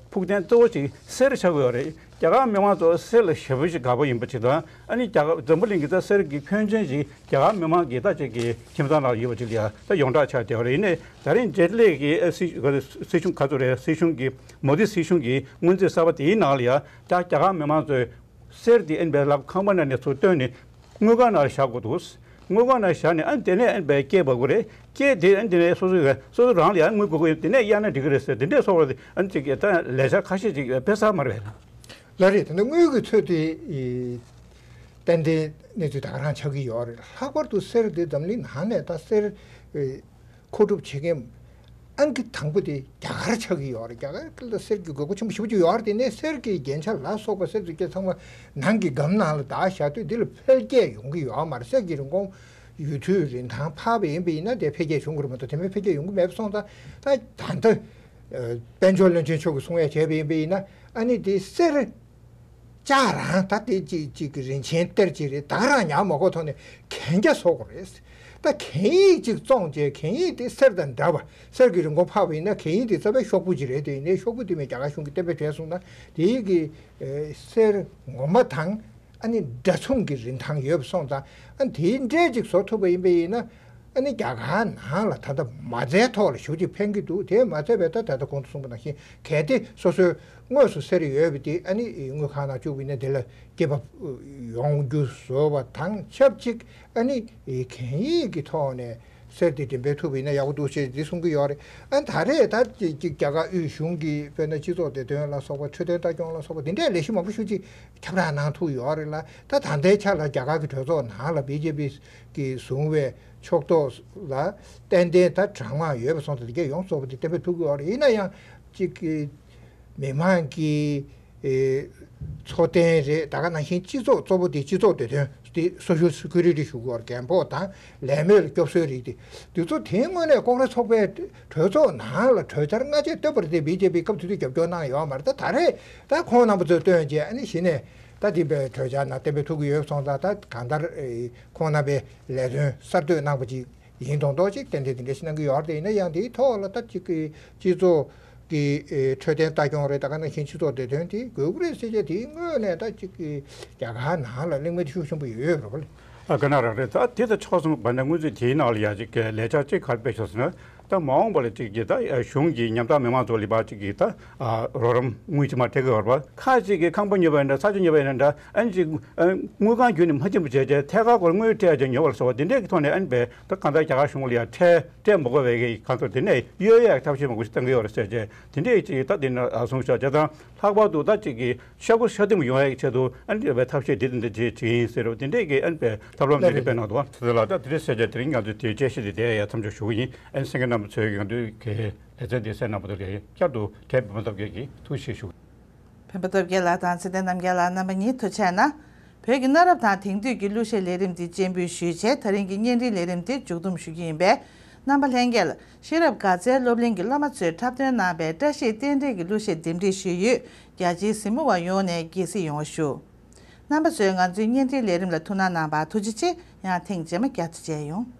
ཕུགས་འདུན་གཙོ་བོ་ཅིག་གསེར་ཆགས་ཀྱི་ཡོད་རེད། རྒྱ་གར་མི་མང་ཚོ་གསེར་ལ་ཞེ་པོ་ཅིག་དགའ་པོ་ཡིན་པ་ཅིག་དང་ཨ་ནི་རྒྱ་གར་འཛམ་བུ་གླིང་གི་ད་གསེར་གྱི་ཁྱོན་ཆེན་ཅིག་རྒྱ་གར་མི་མང་གི་ད་ཅིག་གི་ཁྱིམ་ཚང་ནང་ཡོད་པ་ཅིག་ལ་ཡ་ད་ཡོངས་གྲགས་ཆགས་བསྡད་པ་རེད། ཡིན་ནའི་ད་རིང་ཇེ་ཊི་ལི་གི་ཨ་སྲིད་སྲིད་གཞུང་ག་ཚོད་རེད། སྲིད་གཞུང་གི་མོ་དི་སྲིད་གཞུང་གི་སྔོན་རྩིས་གསར་པ་དེའི་ནང་ལ་ཡ་ད་རྒྱ་གར་མི་མང་ཚོས་གསེར་དེ་ཨན་པའི་ལག་ཁང་པ་ནང་ནས་ཚུར་བཏོན་ནས་དངུལ་ཁང་ནང་ལ་བཞག་དགོས་འདུག་དངུལ་ཁང་ནང་བཞག་ནས་ཨན་དེ་ནས་ཨན་པའི་སྐྱེས་པ་དགོས་རེད། སྐྱེས་དེ་ཨན་དེ་ནས་སོ་སོའི་སོ་སོ་རང་ལ་ཡ་དངུལ་དགོས་ཀྱི་ཡོད། དེ་ནས་གཡར་ན་འགྲིག་གི་རེད་ཟེར་དེ་འདྲས་སོགས་པ་ཨན་ཅིག་ད་ལས་འཆར་ཁ་ཤས་ཅིག་སྤེལ་ཚར་མ་རེད་པས། ལགས་རེད། དེ་འདྲ་དངུལ་གྱི་ཚོད་དེ་ཏན་ཏན་གནས་ཚུལ་ད་ག་རང་ཆགས་ཀྱི་ཡོད་རེད། ལྷག་པར་དུ་གསེར་དེ་འཛམ་གླིང་ནང་ནས་ད་གསེར་མཁོ་སྒྲུབ་བྱེད་མཁན་ཨང་ཀི་དང་པོ་དེ་རྒྱ་གར་ཆགས་ཀྱི་ཡོད་རེད། རྒྱ་གར་ལ་གསེར་གྱི་དགོས་མཁོ་ཆེན་པོ་ཞེ་པོ་ཅིག་ཡོད་རེད། དེ་ནས་གསེར་གྱི་རྒྱན་ཆ་ལ་སོགས་པ་གསེར་དུ་སྐྱེས་ཚང་མ་ནང་གི་སྒམ་ནང་ལ་བདག་བཞག་དུས་འདི་ལ་འཕེལ་རྒྱས་ཡོང་གི་ཡོད་མ་རེད། གསེར་གྱི་རིན་གོང་ཡུལ་དུས་རིན་ཐང་འཕར་བ་ཡིན་པ་ཡིན་ན་དེ་འཕེལ་རྒྱས་བྱུང་གི་རེད་མ་གཏོགས་དེ་མིན་འཕེལ་རྒྱས་ཡོང་གི་མེད་པ་སོང་ཙང་ད་ད་ལྟ་དཔལ་འབྱོར་བློན་ཆེན་མཆོག་གིས་གསུང་ཡ་བྱས་པ་ཡིན་པ་ཡིན་ན་ཨ་ནི་དེ་གསེར། ལྕགས་རང་ད་དེ་གཅིག་གཅིག་གི་རིན་ཆེན་གཏེར་གཅིག་རེད། ད་ག་རང་ཉར་མ་དགོས་ཐོག་ནས་གན་རྒྱ་བཟོ་དགོས་རེད། ད་གན་ཡིག་ཅིག་བཙོངས་བྱས་གན་ཡིག་དེ་གསེར་དང་འདྲ་བ། གསེར་གྱི་རིན་གོང་འཕར་བ་ཡིན་ན་གན་ཡིག་དེ་རྩ་བའི་ཤོག་བུ་ཅིག་རེད། དེ་ཡིན་ནའི་ཤོག་བུ་དེ་མིན་རྒྱ་གར་གཞུང་གིས་གཏན་འབེབས་བྱས་སོང་ན་དེ་ཡིག་གི་ཨེ་གསེར་ངོ་མ་དང་ཨ་ནི་འདྲ་མཚུངས་ཀྱི་རིན་ཐང་ཡོད་པ་སོང་ཙང་ཨ་ནི་དེའི་འབྲས་ཅིག་བཟོ་ཐུབ་པ་ཡིན་པ་ཡིན་ན། ཨ་ནི་རྒྱ་གར་ནང་ལ་ད་ལྟ་མ་རྩའི་ཐོག་ལ་ཞེ་པོ་ཅིག་ཕན་གྱི་འདུག་དེ་མ་ཚད་པའི་ད་ད་ལྟ་གོང་དུ་གསུངས་པ་ནང་བཞིན་གལ་ཏེ་སོ་སོའི་དངོས་སུ་གསེར་ཡོད་པ་དེ་ཨ་ནི་དངུལ་ཁང་ནང་བཅུག་པ་ཡིན་ན་དེ་ལ་སྐྱེད་པ་ཡོང་རྒྱུ་བཟོ་བ་དང་ཆབས་ཅིག་ཨ་ནི་གན་ཡིག་གི་ཐོག་ནས་གསེར་དེ་འགྲེམས་སྤེལ་ཐུབ་པ་ཡིན་ན་ཡག་པོ་འདུག་ཅེས་འདི་གསུང་གི་ཡོད་རེད། ཨ་ནི་ད་རེས་ད་ཅིག་ཅིག་རྒྱ་གར་དབུས་གཞུང་གི་དཔེར་ན་སྤྱི་ཚོགས་བདེ་དོན་ལ་སོགས་པ་འཕྲོད་བསྟེན་ལྟ་སྐྱོང་ལ་སོགས་པ་དེ་འདྲའི་ལས་གཞི་མང་པོ་ཞེ་པོ་ཅིག་ཁྱབ་བསྒྲགས་གནང་ཐུབ་ཡོད་རེད་ལ། ད་ད་ལྟའི་ཆ་ལ་རྒྱ་གར་གྱི་གྲོས་ཚོགས་ནང་ལ་བི་ཇེ་པི་གིས་བཟུང་བའི་ཕྱོགས་གཏོགས་ལ་ཏན་ཏན་ད་གྲང་དམག་ཡོད་པ་སོང་ཙང་དེ་གས་ཡོངས་རྫོགས་པ་དེ་གཏན་འབེབས་ཐུབ་ཀྱི་ཡོད་རེད། ཡིན་ན་ཡང་གཅིག་གི་མི་མང་གི་ཨེ་འཚོ་རྟེན་རེད། ད་ག་ནང་བཞིན་སྤྱི་ཚོགས་གཙོ་བོ་དེ་སྤྱི་ཚོགས་བདེ་དོན་དེ་སོ་ཤལ་སི་ཁུ་རི་ཊི་ཞུ་དགོས་རེད། རྒན་ཕོགས་དང་ལས་མེད་ལ་སྐྱོབ་གསོའི་རིགས་དེ་དེ་ཚོ་དེའི་སྔོན་ནས་ཀོང་རེས་ཚོགས་པའི་གྲོས་ཚོགས་ནང་ལ་གྲོས་འཆར་སྔ་རྗེས་བཏོན་པ་རེད་དེ་བི་ཇེ་པི་སྐབས་དེ་དུས་རྒྱབ་སྐྱོར་གནང་ཡོད་མ་རེད། ད་ད་རེས་ད་ཁོང་རྣམ་པ་ཚོས་བཏོན་རྗེས་ཨ་ནི་གཞི་ནས། ད་དེ་བས་གྲོས་འཆར་ནང་གཏན་འབེབས་ཐུབ་ཀྱི་ཡོད་སོང་ཙང་ད་གང་ལྟར་ཨེ་ཁོང་རྣམ་པའི་ལས་དོན་གསར་གཏོད་གནང་བ་ཅིག་ཡིན་མདོག་མདོག་ཅིག་ཏན་ཏན་དེ་འདྲ་ཞིག་གནང་གི་ཡོད་རེད། ཡིན་ན་ཡང་དེའི་ཐོག་ལ་ད་ཅིག་གི་སྤྱི་ཚོགས་ཀྱི་ཨེ་འཕྲོད་བསྟེན་ལྟ་སྐྱོང་རེད། ད་ག་ནང་བཞིན་སྤྱི་ཚོགས་བདེ་དོན་དེ་དགོས་ཀྱི་རེད་ཟེར་བྱས་དེའི་སྔོན་ནས་ད་ཅིག་གི་རྒྱ་གར་ནང་ལ་གླེང་མོལ་དེ་ཤུགས་ཆེན་པོ་ཡོད་ཡོད་རེད་པ། ཨ་དཀར་ནག་རང་རེད། ད་དེ་ད་ཆོག་སོང་བ་ན་དངོས་གཙོ་དེའི་ནང་ལ་ཡ་ཅིག་གི་ལས་འཆར་ཅིག་ག་རེ་སྤེལ་ཆོག་ཟེར་ན། ད་མ་འོངས་པ་ལ་ཅིག་གི་ད་གཞུང་གི་ཉམ་ཐག་མི་མང་ཚོ་ལ་ཡ་ཅིག་གི་ད་རོགས་རམ་དངུལ་ཅིག་མར་སྤྲད་ཀྱི་ཡོད་རེད་པ། ཁ་ཅིག་གི་ཁང་པ་ཉོས་པ་ཡིན་འདྲ་ས་ཆ་ཉོས་པ་ཡིན་འདྲ་ཨ་ནི་ཅིག་དངུལ་ཁང་བརྒྱུད་ནས་མ་ཕྱིན་པ་བྱས་རྗེས་ཐད་ཀར་སྐོར་དངུལ་སྤྲད་རྗེས་ཉོས་པ་ལ་སོགས་པ་དེ་འདྲས་ཀྱི་ཐོག་ནས་ཨ་ནི་བས་ད་གང་ལྟར་རྒྱ་གར་གཞུང་ལ་ཡ་ཁྲལ་སྤྲད་མ་དགོས་པའི་གི་གང་ལྟར་དེ་ནས་གཡོལ་ཡག་ཐབས་ཤེས་མང་པོ་ཞིག་བཏང་གི་ཡོད་རེད་ཟེར་རྗེས་དེ་འདྲས་ཅིག་ད་དེ་ནས་གསུངས་ཤག་བྱས་ཙང་ལྷག་པར་དུ་ད་ཅིག་གི་ཤ་ཁུ་ཤ་ལྡིང་ཡོང་ཡག་ཆེད་དུ་ཨ་ནི་བའི་ཐབས་ཤེས་འདི་དང་འདི་བྱེད་ཀྱི་ཡིན་ཟེར་རོ། དེ་འདྲས་ཀྱི་ཨ་ནི་བའི་ཐབས་ལམ་འདི་འདྲས་སྤེལ་གནང་འདུག་བ། དེ་ལ་ད་དེ་འདྲས་ཟེར་རྗེས་དེ་རིང་ང་ཚོས་དེའི་དཔྱད་གཞི་འདི་དེ་ཡ་མཚམས་འཇོག་ཞུ་གི་ཡིན། ཨ་ནི་གསན་མཁན་རྣམ་པ་ཚོས་ང་ཚོའི་གི་ལེ་ཚན་འདི་གསན་གནང་བ་དེ་ལ་བསྐྱར་དུ་གྲས་བོད་པ་སྟོབས་རྒྱལ་གྱིས་ཐུགས་རྗེ་ཆེ་ཞུ། བོད་པ་སྟོབས་རྒྱལ་ལགས་དང་ཚེ་བརྟན་རྣམ་རྒྱལ་ལགས་རྣམ་པ་གཉིས་ཐུགས་རྗེ་གནང་། བོད་ཀྱི་གནའ་རབས་དང་དེང་དུས་ཀྱི་གླུ་གཞས་ལས་རིམ་འདི་སྤྱན་འབུལ་ཞུས་བྱས་ད་རིང་གི་བརྙན་འཕྲིན་ལས་རིམ་འདི་མཇུག་བསྡོམས་ཞུ་རྒྱུ་ཡིན་པས། རྣམ་པ་ལྷན་རྒྱས་ལ་ཤེས་རབ་དགའ་ཚལ་སློབ་གླིང་གི་སློབ་མ་ཚོས་འཁྲབ་སྟོན་གནང་བའི་བཀྲ་ཤིས་རྟེན་འབྲེལ་གྱི་གླུ་གཞས་རྟེན་འབྲེལ་ཞུས་ཡོད། རྒྱ་ཆེའི་གཟིགས་མོ་བ་ཡོངས་ནས་དགྱེས་གཟིགས་ཡོང་བ་ཞུ། རྣམ་པ་ཚོས་ང་ཚོའི་བརྙན་འཕྲིན་ལས་རིམ་ལ་ཐུགས་སྣང་གནང་བར་ཐུགས་རྗེ་ཆེ། ཡང་ཐེངས་རྗེས་མ་བསྐྱར་དུ་མཇལ་ཡོང་།